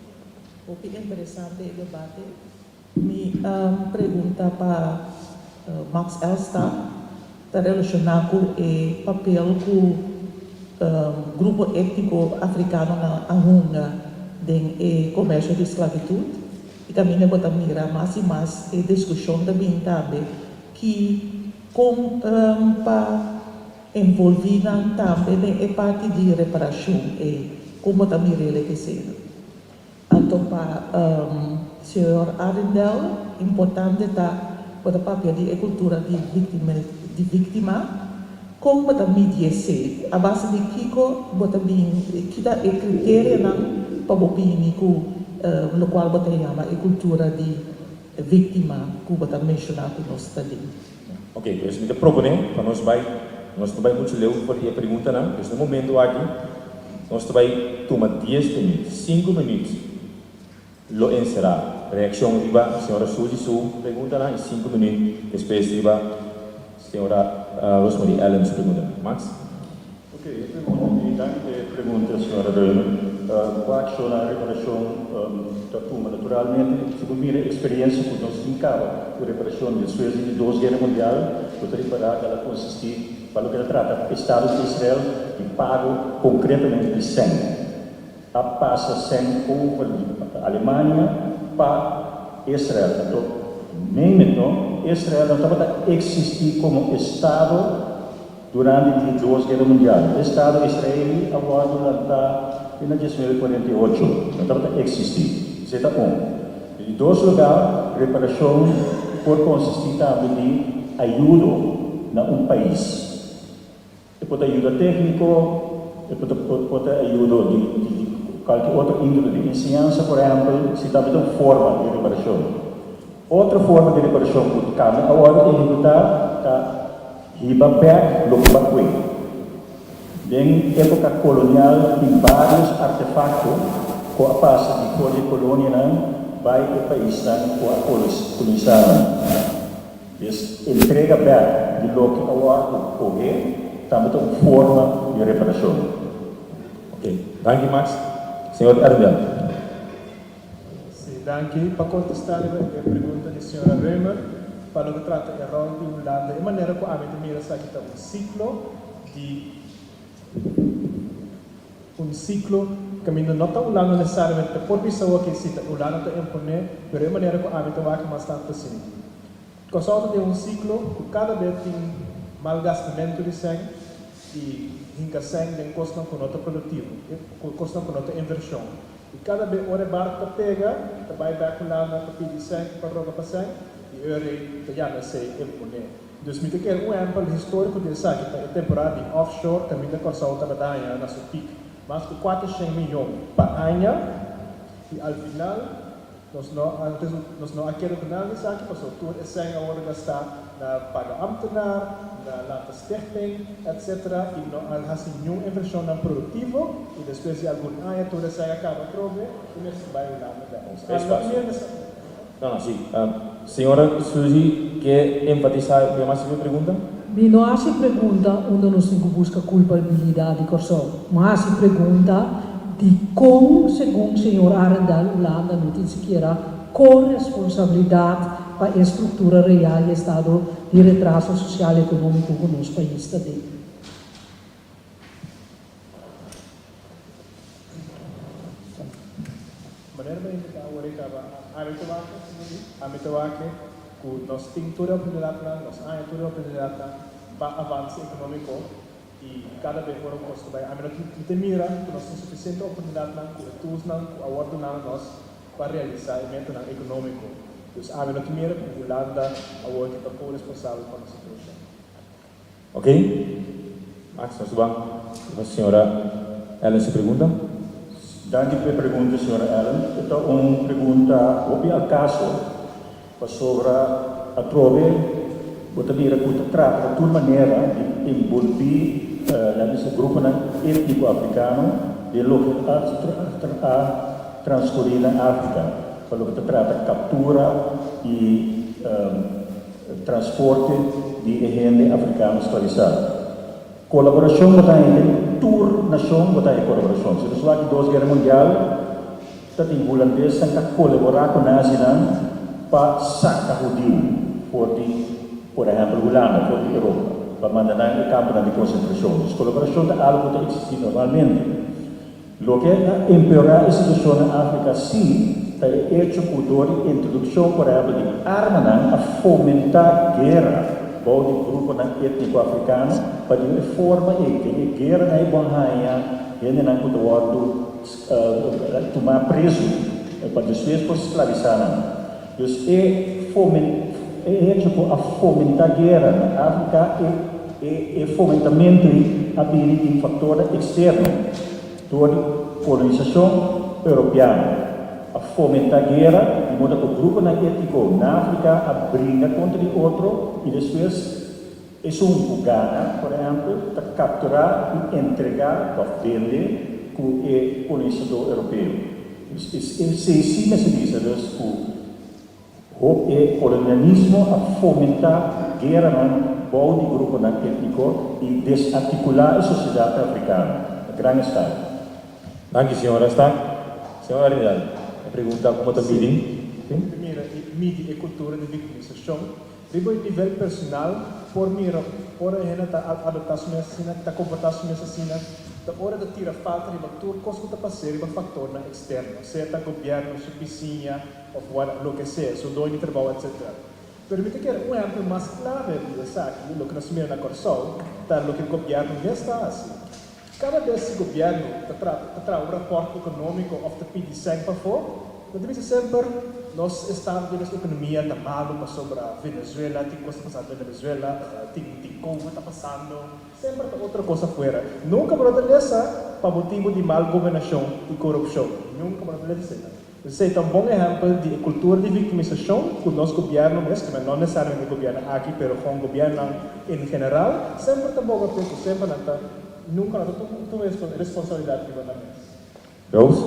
Hopi interesante e debate. Mi pregunta pa Max Elstak ta relashoná ku e papel ku grupo étniko afrikanonan a hunga den e komersio di sklabitut i kaminda bo ta mira mas i mas e diskushon ta bin tambe ki kon pa envolví nan tambe den e parti di reparashon ei kon bo ta mir'el e esena. Anto pa señor Arrindell importante ta bo ta papia di e cultura di di victima, con bo ta midi esey? A base di kico bo ta bin, ki ta e criterianan pa bo bini cu locual bo ta yama e cultura di victima cu bo ta menciona cu nos ta den? Ok, pues mi ta propone pa nos bai, nos no bai mucho leu for di e preguntanan, pues na e momento aki nos ta bai tuma dies minuut, sinku minuut lo enserá reaccion riba señora Suzy su preguntanan y sinku minuut despues riba señora Rosemarie Allen su preguntanan. Max? Ok, e pregunta di danki pa e pregunta señora Reumer. Kua akshonnan reparashon ta tuma? Naturalmente, si bo mira e eksperensia ku nos tin kaba ku reparashon despues di di dos guera mundial, bo ta ripará ku el a konsistí pa loke ta trata Estado di Israel di pago konkretamente di sèn. A pasa sèn over di Alemania pa Israel. Anto, name it no, Israel no tabata eksistí komo estado. Durante di Dos Guera Mundial, e Estado Israeli a wòrdu lantá te na 1948, no tabata eksistí. Esei ta un. Di di dos lugá, reparashon por konsistí tambe di ayudo na un pais. E por ta ayuda tékniko, e por ta por ta ayudo di di kualke otro índole, di enseñansa por ehèmpel, esei tambe ta un forma di reparashon. Otro forma di reparashon ku tambe a wòrdu ehekutá ta Hiba bek loke ba kue. Den epoka kolonial tin varios artefakto ku a pasa di for di e kolonianan bai e paisnan ku a kolonisá nan. Des entrega bek di loke a wòrdu kohe tambe ta un forma di reparashon. Ok, danki Max. Señor Erdem. Sí, danki pa kontestá riba e pregunta di señora Römer. Pa loke trata e ròl di Hulanda, e manera ku ami ta mira esaki ta un siklo di un siklo kaminda no ta Hulanda nesesariamente por bisa awor si ta Hulanda ta imponé, pero e manera ku ami ta wak mas tantu asina. Kòrsou ta den un siklo ku kada bes tin malgastamentu di sèn i hinka sèn den kosnan ku no ta produktivo, kosnan ku no ta invershon. I kada be ora e barku ta pega, ta bai bèk Hulanda pa pidi sèn, pa roga pa sèn, i e rei ta yama esei imponé. Dus mi ta kere un ehèmpel históriko di esaki ta e temporada di offshore kaminda Kòrsou tabata haña na su pik mas ku 400 miyon pa aña i al final Nos no a nos no a keda ku nada di esaki pasobra tur e sèn a wòrdu gastá na paga ámtenar, na lanta stichting, etcetera i no a hasi niun invershonnan produktivo i despues di algun aña tur e sèn a kaba atrobe i mester bai Hulanda bèk. Esei spacio. No, no, si. Señora Suzy ke enfatisá e mas riba e pregunta? Mi no hasi pregunta unda nos tin ku buska kulpabilidat di Kòrsou. Mi hasi pregunta dikon segun señor Arendal Hulanda no tin sikiera koresponsabilidat pa e struktura real di estado di retraso sosial ekonómiko ku nos pais ta den. Manera mi a indiká awor e kaba, ami ta wak, ami ta wak ku nos tin tur e oportunidatnan, nos haña tur e oportunidatnan pa avanse ekonómiko. I kada bes ora ku nos ta bai, ami no tin ta mira ku nos tin sufisiente oportunidatnan ku e toolsnan ku a wòrdu duna na nos pa realisá e metanan ekonómiko. Dus ami no tin mira ku Hulanda awor ke ta ko-responsabel pa nos situashon. Ok. Max, nos ta ban riba señora Ellen su pregunta. Danki pa e pregunta, señora Ellen. E ta un pregunta hopi al kaso. Pasobra atrobe bo ta mira ku ta trata di tur manera di enbolbí nan bisa gruponan étniko afrikano den loke a a transkurí na Afrika pa loke ta trata kaptura i transporte di e hende afrikano sklavisá. Kolaborashon bo ta haña den tur nashon bo ta haña kolaborashon. Si nos wak di dos guera mundial ta tin hulandesnan ta kolaborá ku nazinan pa saka hudiu for di por ehèmpel Hulanda, for di Europa pa manda nan e kamponan di konsentrashon. Dus kolaborashon ta algu ku ta eksistí normalmente. Loke a empeorá e situashon na Afrika sí ta e echo ku dor di introdukshon por ehèmpel di armanan a fomentá guera bou di gruponan étniko afrikano pa di un e forma ei den e gueranan ei bo a haña hendenan ku ta wòrdu tumá prezu pa despues por sklavisá nan. Dus e e hecho ku a fomentá guera na Afrika e e e fomentamentu ei a bini di faktornan eksterno dor di kolonisashon europeano. A fomentá guera di moda ku gruponan étniko na Afrika a bringa kontra di otro i despues esun ku gana, por ehèmpel, ta kapturá i entregá òf bende ku e kolonisadó europeo. Esei sí mester bisa dus ku hop e kolonialismo a fomentá gueranan bou di gruponan étniko i desartikulá e sosiedat afrikano na gran eskala. Danki señor Rasta. Señor Arenal, e pregunta como ta midi? Sí. Ta mira i midi e kultura di viktimisashon Riba e nivel personal por mira ora e hende ta adoptá su mes asina, ta komportá su mes asina, ta ora ta tira falta riba tur kos ku ta pas'é riba faktornan eksterno, sea ta gobièrnu, su bisiña òf whatever, loke sea, su doño di trabou etcetera. Pero mi ta kere un ehèmpel mas klave di esaki, loke nos mira na Kòrsou, ta loke gobièrnu mes ta hasi. Kada bes si gobièrnu ta ta traha un rapòrt ekonómiko òf ta pidi sèn pafó, nan ta bisa semper, Nos estado di nos ekonomia ta malu pasobra Venezuela, tin kos ta pasando den Venezuela, tin tin covid ta pasando, semper ta otro kos afuera. Nunka bo no ta lesa pa motibu di mal gobernashon i korupshon. Nunka bo no ta lesa esei. Esei ta un bon ehèmpel di e kultura di viktimisashon ku nos gobièrnu mes, ku no nesesariamente e gobièrnu aki, pero kon gobièrnunan en general, semper ta boga pechu, semper nan ta, nunka nan ta tuma responsabilidat riba nan mes. Rose,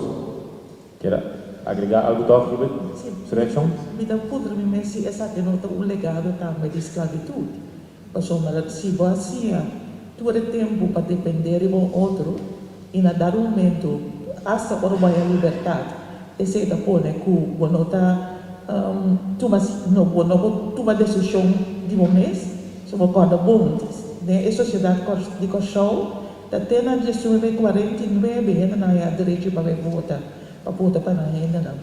kier a agregá algu tòg riba su reakshon? Mi ta puntra mi mes si esaki no ta un legado tambe di sklabitut, pasobra si bo a siña tur e tempu pa dependé riba un otro, I na dado momento, asta ora bo haya libertad, esey ta pone cu bo no ta tuma, no, bo no por tuma decision di bo mes. So bo corda bon, den e sociedad di Corsou ta te na diesnuebe 49 hendenan haya derecho pa bay vota, pa vota pa nan hendenan.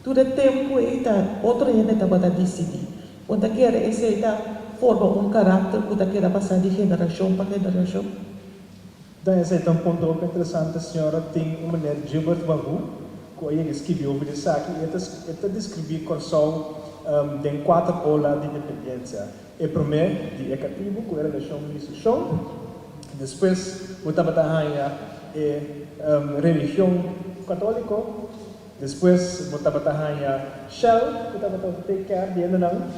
Tur e tempo ey ta otro hende tabata dicidi. Bo ta kere esey ta forma un caracter cu ta keda pasa di generacion pa generacion? Dan esei ta un punto hopi interesante, señora. Tin un meneer Gilbert Wahu ku a yega skibi over di esaki i e ta e ta deskribí Kòrsou den kuater ola di dependensia. E promé di e katibu ku e relashon di seshon, despues bo tabata haña e religion katóliko, despues bo tabata haña Shell ku tabata take care di hendenan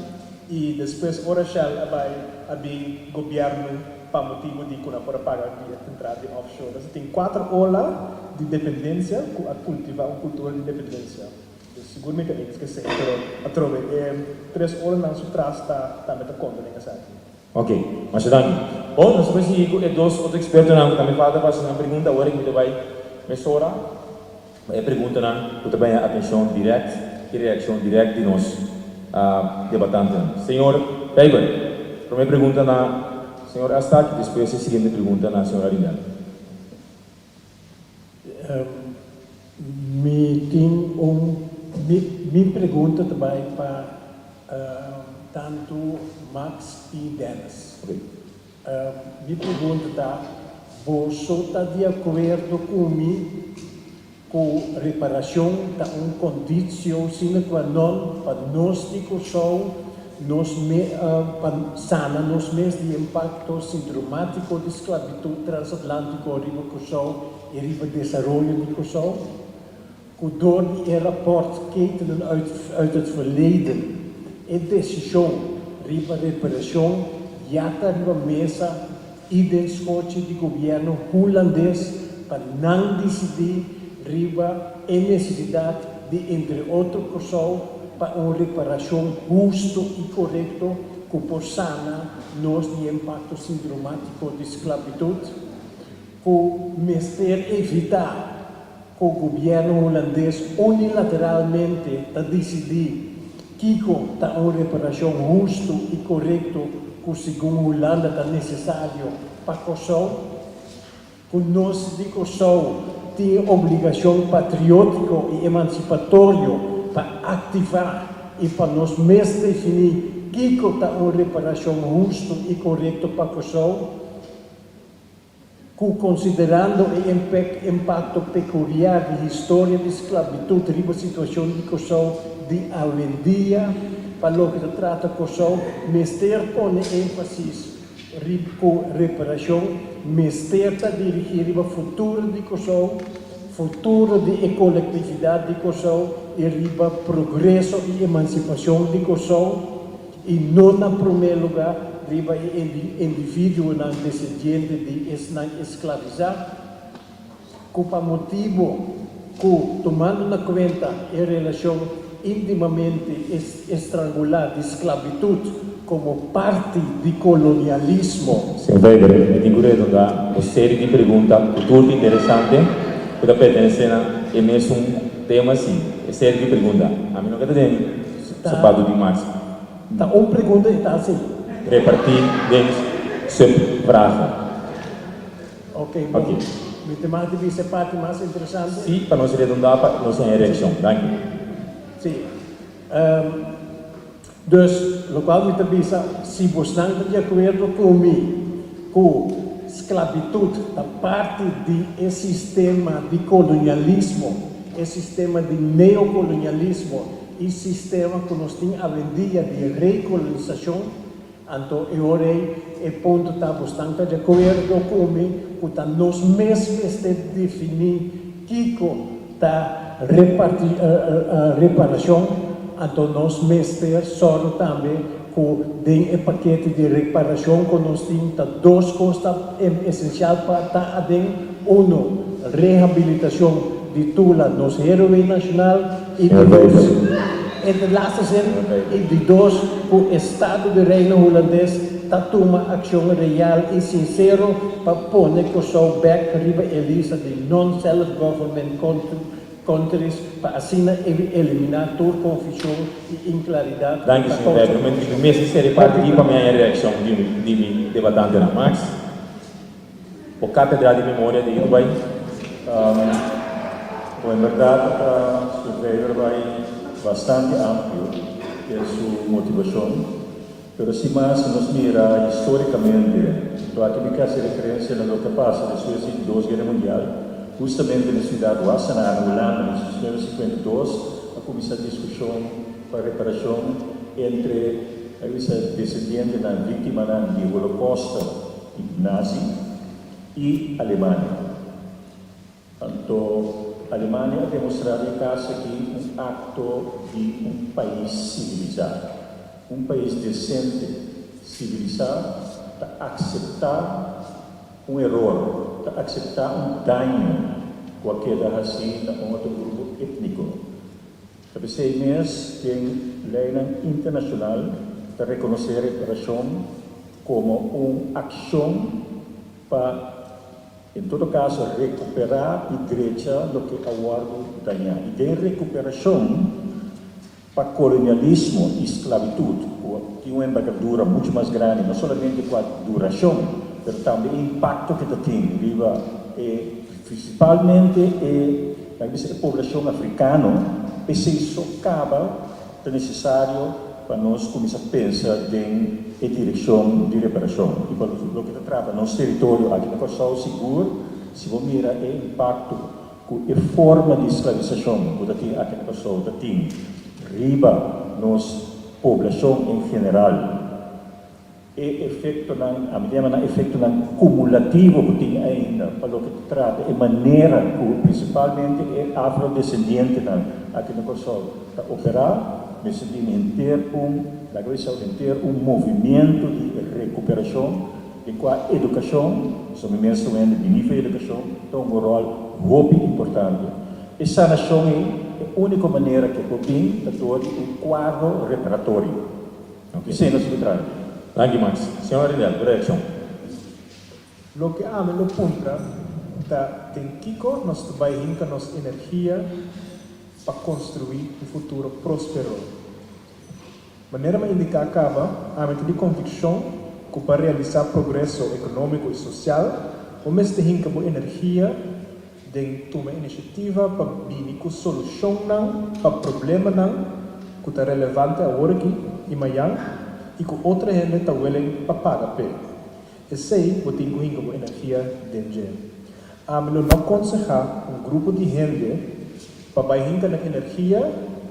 i despues ora Shell a bai a bin gobièrnu. Pa motibu di ku nan por a paga di e entrada di offshore. Entonces tin kuater ola di dependensia ku a kultivá un kultura di dependensia. Dus sigur mi ta eens ku esei, pero atrobe e tres olanan su tras ta tambe ta konta den esaki. Ok, masha danki. Bon, nos ta bai sigui ku e dos otro ekspertonan ku tambe falta pa hasi nan pregunta. Awor aki mi ta bai mesora pa e preguntanan ku ta bai haña atenshon dirèkt i reakshon dirèkt di nos debatantenan. Señor Pijper, promé pregunta na señor Astak i despues e siguiente pregunta na señor Arindel. Mi tin un mi pregunta ta bai pa tantu Max i Dennis. Mi pregunta ta. Boso ta di akuerdo ku mi ku reparashon ta un konditio sine qua non pa nos di Kòrsou nos me pa sana nos mes di impakto sindromátiko di sklabitut transatlantiko riba Kòrsou i riba desaroyo di Kòrsou? Ku dor di e rapòrt Ketenen uit uit het verleden e desishon riba reparashon ya ta riba mesa i den skochi di gobièrnu hulandes pa nan disidí riba e nesesidat di entre otro Kòrsou pa un reparashon hustu i korekto ku por sana nos di e impakto sindromátiko di sklabitut ku mester evitá ku gobièrnu hulandes unilateralmente ta disidí kiko ta un reparashon hustu i korekto ku segun Hulanda ta nesesario pa Kòrsou, ku nos di Kòrsou tin e obligashon patriótiko i emansipatorio pa aktivá i pa nos mes definí kiko ta un reparashon hustu i korekto pa Kòrsou. Ku konsiderando e impakto pekuliar di historia di sklabitut riba situashon di Kòrsou di awendia, pa loke ta trata Kòrsou, mester pone énfasis riba ku reparashon mester ta dirigí riba futuro di Kòrsou, futuro di e kolektividat di Kòrsou i riba progreso i emansipashon di Kòrsou. I no na promé lugá riba e individuonan desendiente di esnan esklavisá, ku pa motibu ku, tumando na kuenta e relashon íntimamente estrangulá di sklabitut komo parti di kolonialismo. Señor Wever, mi tin ku redondá un seri di pregunta ku tur ta interesante ku ta pertenesé na e mesun tema, sí, e seri di pregunta. Ami no ke ta den. Sapatu di Max. Ta un pregunta e ta hasi. Repartí den subvragen. Ok, bon. Mi ta mati bisa e parti mas interesante. Sí, pa nos redondá pa nos haña reakshon. Danki. Sí. Dus, lokual mi ta bisa, si bosnan ta di akuerdo ku mi ku sklabitut ta parti di e sistema di kolonialismo, e sistema di neokolonialismo, E sistema ku nos tin awendia di rekolonisashon, anto e ora ei e punto ta bosnan ta di akuerdo ku mi ku ta nos mes mester definí kiko ta reparti reparashon, anto nos mester sòru tambe ku den e pakete di reparashon ku nos tin ta dos kos ta esensial pa ta aden, uno rehabilitashon di Tula nos héroe nashonal i di dos e de laatste zin i di dos ku Estado di Reino Hulandes ta tuma akshon real i sinsero pa pone Kòrsou bèk riba e lista di non-self-government countries pa asina eliminá tur konfushon i inklaridat ku Danki ta señor kousa Weber. Mi konfushon. mester seri parti aki pa mi haña reakshon di mi debatantenan. Max. O Katedra di Memoria di Uruguay. Bo en berdad ta surveyor bai bastante amplio den su motivacion, pero sin mas si nos mira historicamente, to aki mi casi referencia na loke a pasa despues di Dos Guera Mundial, hustamente na ciudad Wassenaar na Hulanda na 1952 a cuminsa discusion pa reparacion entre, a bisa, descendientenan, victimanan di Holocausto, Nazi i Alemania. Anto Alemania a demostrá den e kas aki un akto di un pais sivilisá. Un pais desente, sivilisá ta akseptá un eror, ta akseptá un daño ku a keda hasí na un otro grupo étniko. Ta p'esei mes den leinan internashonal ta rekonosé reparashon komo un akshon pa en todo kaso rekuperá i drecha loke a wòrdu dañá. I den rekuperashon pa kolonialismo i sklabitut ku tin un embergadura muchu mas grandi no solamente kua durashon pero tambe e impakto ku ta tin riba e prinsipalmente e Nan bisa e poblashon afrikano, p'esei so kaba ta nesesario. pa nos kuminsá pensa den e direkshon di reparashon. I pa loke ta trata nos teritorio aki na Kòrsou, sigur si bo mira e impakto ku e forma di sklabisashon ku ta tin aki na Kòrsou ta tin riba nos poblashon en general, E efektonan, ami ta yama nan efektonan kumulativo ku tin ainda pa loke ta trata e manera ku prinsipalmente e afrodesendientenan aki na Kòrsou ta operá, mester tin henter un, laga bisa henter un movimiento di rekuperashon den kua edukashon, so mi mes ta wende bini for edukashon, ta hunga un ròl hopi importante. E sanashon ei, e úniko manera ku e por bin ta dor di un kuadro reparatorio. Ok. Esei nos ta traha. Danki Max. Señor Arrindell, bo reaccion? Loke ami lo puntra ta den kiko nos ta bai hinka nos energia pa konstruí un futuro próspero. Manera mi a indiká kaba, ami ta di konvikshon ku pa realisá progreso ekonómiko i sosial, bo mester hinka bo energia den tuma inisiativa pa bini ku solushonnan pa problemanan ku ta relevante aworaki i mayan i ku otro hende ta willing pa paga p'e. Esei bo tin ku hinka bo energia den dje. Ami lo no konsehá un grupo di hende pa bai hinka nan energia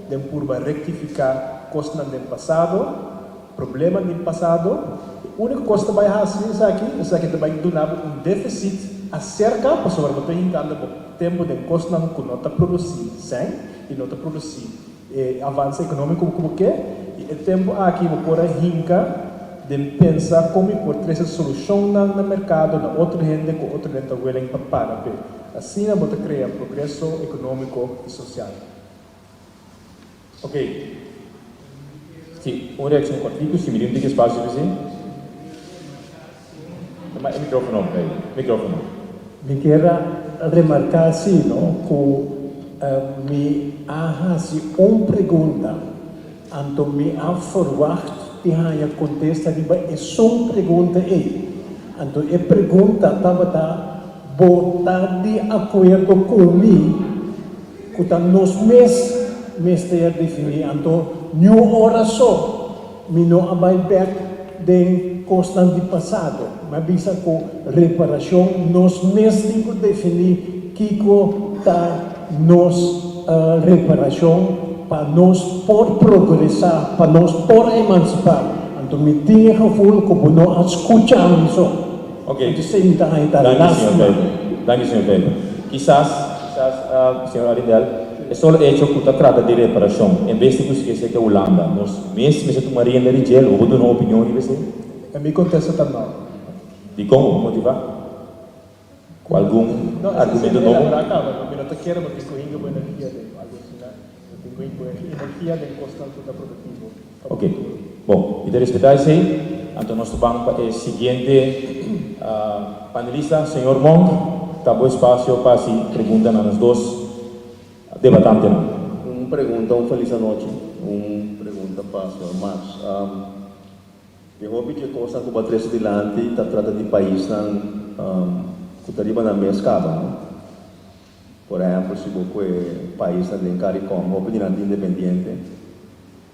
den purba rektifiká kosnan den pasado, Problema di pasado, e úniko kos ta bai hasi esaki, esaki ta bai duna bo un défisit aserka pasobra bo ta hinkando bo tempu den kosnan ku no ta produsí sèn i no ta produsí e avanse ekonómiko ku bo ke i e tempu aki bo por a hinka den pensa kon mi por trese solushonnan na merkado na otro hende ku otro hende ta willing pa paga p'e. Asina bo ta krea progreso ekonómiko i sosial. Ok. Si, un reaccion cortico, si mi tin un tiki espacio pa esey. Tuma e microfono, David. Microfono. Mi kier a remarca si no cu mi a haci un pregunta anto mi a verwacht di haña contesta riba esun pregunta ey. Anto e pregunta tabata bo ta di acuerdo cu mi Ku ta nos mes mester definí. Anto niun ora so mi no a bai bèk den kosnan di pasado. Mi a bisa ku reparashon nos mes tin ku definí kiko ta nos reparashon pa nos por progresá, pa nos por emansipá. Anto mi tin e gevoel ku bo no a skucha mi so. Ok. Anto esei mi ta haña ta Danki, señor lástima. Wever. Danki, señor Wever. Kisas, kisas, señor Arrindell, e solo hecho cu ta trata di reparacion, en bes di busca esey ke Hulanda, nos mes mester tuma rienda di dje, lo bo duna un opinion riba esey? E mi contesta ta no. Dicon? Bo por motiva? Cu algun No, esey argumento mi nobo? elabora caba, no. Mi no ta kere bo tin cu hinga bo energia den algo asina. Bo tin cu hinga bo energia den cosnan cu ta productivo pa Ok. futuro. Bon, mi ta respetá esei. Anto nos ta ban pa e siguiente panelista. Señor Monk, ta bo espasio pa hasi pregunta na nos dos debatantenan. Un pregunta, un felis anochi. Un pregunta pa señor Max. E hopi dje kosnan ku bo a trese dilanti ta trata di paisnan ku ta riba nan mes kaba, no? Por ehèmpel, si bo kue paisnan den Caricom, hopi di nan ta independiente.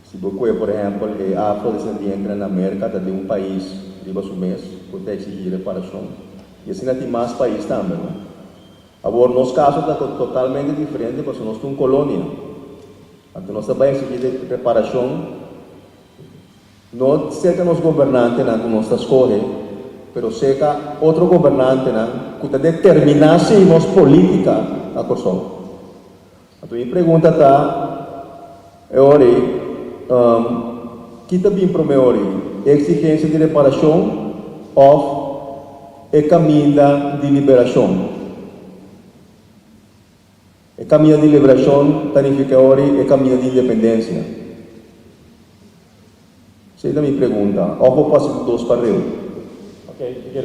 Si bo kue, por ehèmpel, e afrodesendientenan na Merka ta den un pais riba su mes ku ta eksigí reparashon. I asina tin mas pais tambe, no? Awor, nos kaso ta totalmente diferente pasobra nos ta un kolonia. Anto nos ta bai eksigí reparashon. No serka nos gobernantenan ku nos ta skohe, pero serka otro gobernantenan ku ta determiná si nos polítika na Kòrsou. Anto mi pregunta ta e ora ei, ki ta bin promé ora ei, e eksigensia di reparashon òf e kaminda di liberashon? E kaminda di liberashon ta nifiká ora e kaminda di independensia? Esei ta mi pregunta. Òf bo pasa di dos pareu?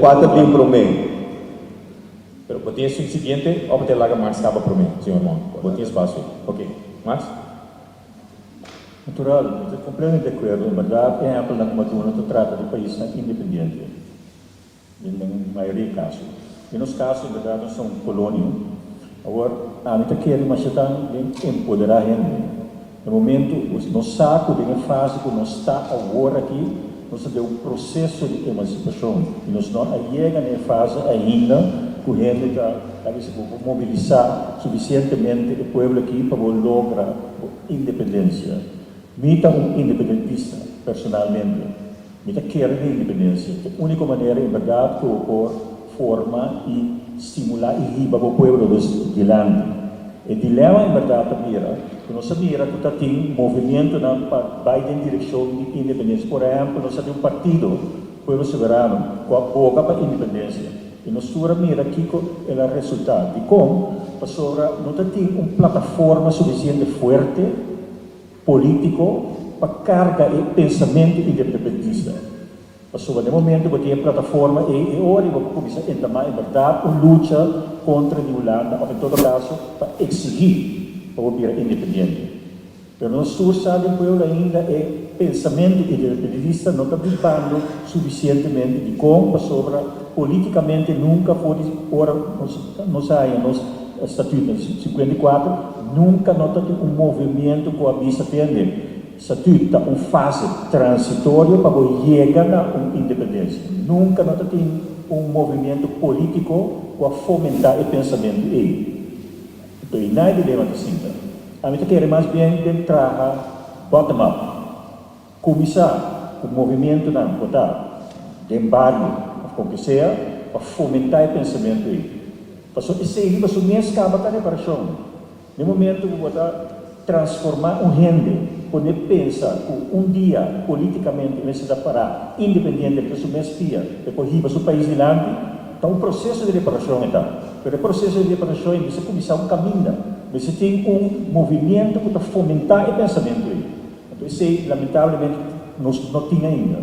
Kua ta bin promé? Pero bo tin esun siguiente òf bo ta laga Max kaba promé, señor Mon? Bo tin espasio. Ok. Max? Natural, mi ta kompletamente di akuerdo. En bèrdat, ehèmpelnan ku Maduro ta trata di paisnan independiente. Den mayoria di kaso. Den nos kaso, en bèrdat nos ta un kolonia. Awor, ami ta kere masha tan den empoderá hende. Na momento nos sa ku den e fase ku nos ta awor aki, nos ta den un proseso di emansipashon i nos no a yega na e fase ainda ku hende ta ta bisa ku bo mobilisá sufisientemente e pueblo aki pa bo logra bo independensia. Mi ta un independentista personalmente. Mi ta kere den independensia. Ta e úniko manera en bèrdat ku bo por forma i stimulá i hiba bo pueblo dus dilanti. E dilema en bèrdat ta bira ku nos a mira ku ta tin movimientonan pa bai den direkshon di independensia. Por ehèmpel nos a tin un partido, Pueblo Soberano, ku a boga pa independensia i nos tur a mira kiko el a resultá. Dikon? Pasobra no ta tin un plataforma sufisiente fuerte polítiko pa karga e pensamentu independentista. Pasobra den momento bo tin e plataforma ei, e ora ei bo por kuminsá entamá en bèrdat un lucha kontra di Hulanda òf en todo kaso pa eksigí pa bo bira independiente. Pero nos tur sa den pueblo ainda e pensamentu independentista no ta bibando sufisientemente. Dikon? Pasobra polítikamente nunka for di ora nos nos a haña nos Statuut na 54, nunka no ta tin un movimiento ku a bisa tende Statuut ta un fase transitorio pa bo yega na un independensia. Nunka no ta tin un movimiento polítiko ku a fomentá e pensamentu ei. Anto ei na e dilema ta sinta. Ami ta kere mas bien den traha bottom up. Kuminsá ku movimientonan ku ta den bario òf kon ke sea pa fomentá e pensamentu ei. Pasobra esei riba su mes kaba ta reparashon. Den momento ku bo ta transformá un hende, pone pensa ku un dia polítikamente mester ta pará independiente riba su mes pia pa e por hiba su pais dilanti, ta un proseso di reparashon e ta. Pero e proseso di reparashon ei mester kuminsá un kaminda, mester tin un movimiento ku ta fomentá e pensamentu ei. Anto esei lamentablemente nos no tin ainda.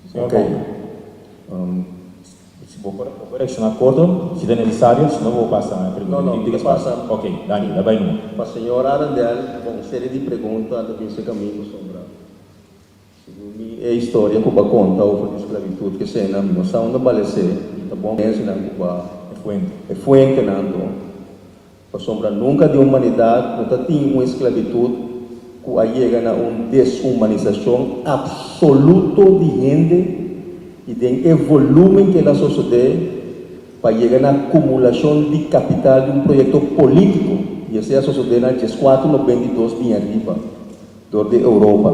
Señor Bouman, si bo por reacciona corto, si ta necesario, si no bo pasa na e pregunta. No, no, mi ta pasa. Ok, danki, ta bai numa. Pa señor Arendel, bon, un serie di pregunta ta bin cerca mi pasobra segun mi e historia cu bo a conta over di sclavitud ke esena mi no sa unda balece y ta bon mencionan cu bo a E fuente. E fuentenan anto. Pasobra nunka di humanidat no ta tin un esklabitut ku a yega na un deshumanisashon apsoluto di hende i den e volúmen ku el a sosodé pa yega na akumulashon di kapital di un proyekto polítiko, i esei a sosodé na dieskuater 92 bin ariba dor di Europa.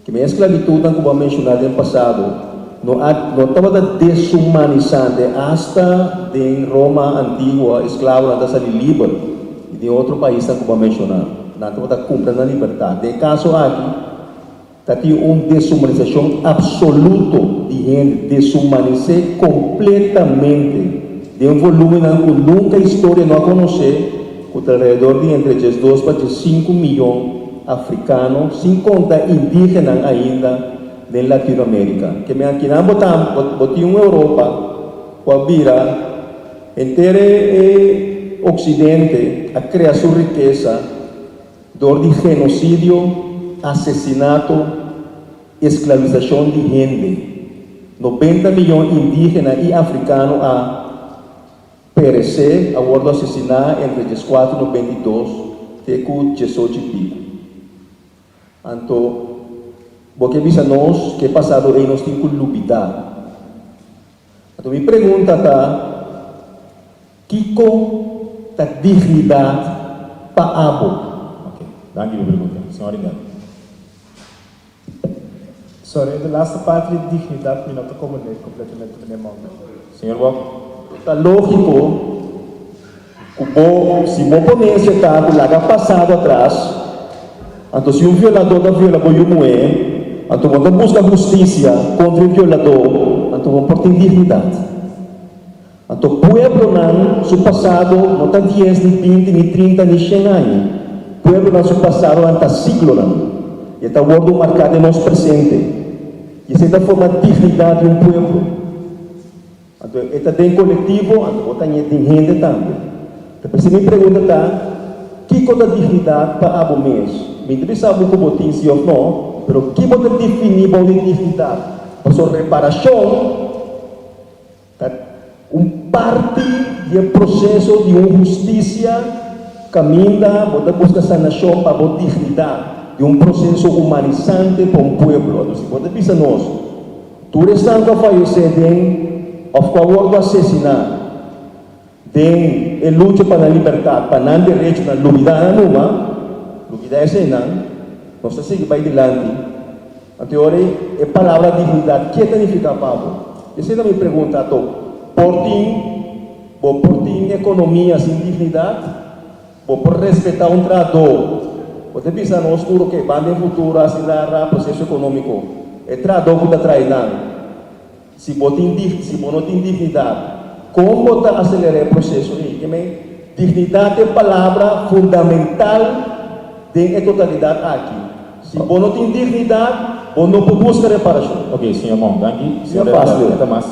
Ki men esklabitutnan ku bo a menshoná den pasado no a no tabata desumanisante. Asta den Roma antiguo esklabonan ta sali liber i den otro paisnan ku bo a menshoná nan tabata kumpra nan libertat. Den e kaso aki ta tin un desumanisashon apsoluto di hende, desumanis'é kompletamente den un volumennan ku nunka historia no a konosé ku ta alrededor di entre 12 pa 15 miyon Afrikano, sin konta indígenan ainda den Latinoamérika. Ke men akinan bo ta bo tin un Europa ku a bira henter e Oksidente a krea su rikesa dor di genosidio, asesinato, esklavisashon di hende. 90 miyon indígena i afrikano a. Peresé a wordo asesiná entre 14 92 te ku 18 i piku. Anto, bo ke bisa nos ku e pasado ei nos tin ku lubidá. Anto mi pregunta ta, Kiko ta dignidat pa abo? Ok, danki pa e pregunta. Señor Rindel. Sorry, de laatste parte di dignidad mi no ta comprende completamente, meneer Monk. Señor Bock. Ta lógiko ku bo, si bo ponencia ta ku laga pasado atras, anto si un violadó ta viola bo yu muhé, anto bo ta buska hustisia kontra e violadó, anto bo por tin dignidat. Anto pueblonan su pasado no ta dies ni 20 ni 30 ni 100 aña. Pueblonan su pasadonan ta siglonan. I e ta wordu marká den nos presente. I esei ta forma dignidat di un pueblo. Anto e ta den kolektivo, anto bo ta ñe den hende tambe. Ta p'esei mi pregunta ta, kiko ta dignidat pa abo mes? Mi ta bisa bo ku bo tin si òf no, pero ki bo ta definí bou di dignidat? Pasobra reparashon. Ta un parti di e proseso di un hustisia. Kaminda bo ta buska sanashon pa bo dignidat di un proseso humanisante pa un pueblo. Anto si bo ta bisa nos, tur esnan ku a fayesé den òf ku a wòrdu asesiná den e lucha pa nan libertat, pa nan derechonan, lubidá nan numa, lubidá eseinan, nos ta sigui bai dilanti. Anto e ora ei e palabra dignidat ke ta nifiká pa bo? Esei ta mi pregunta. Anto por tin. Bo por tin ekonomia sin dignidat? Bo por respetá un trahadó? Bo ta bisa nos tur oke, ban den futuro hasi ra ra proseso ekonómiko. E trahadó ku ta trae nan. Si bo tin dig si bo no tin dignidat, kon bo ta aselerá e proseso ei? Ke men, dignidat ta e palabra fundamental den e totalidat aki. Si bo no tin dignidat, bo no por buska reparashon. Oke, señor Mon, danki. Señor Fásil. E ta mas.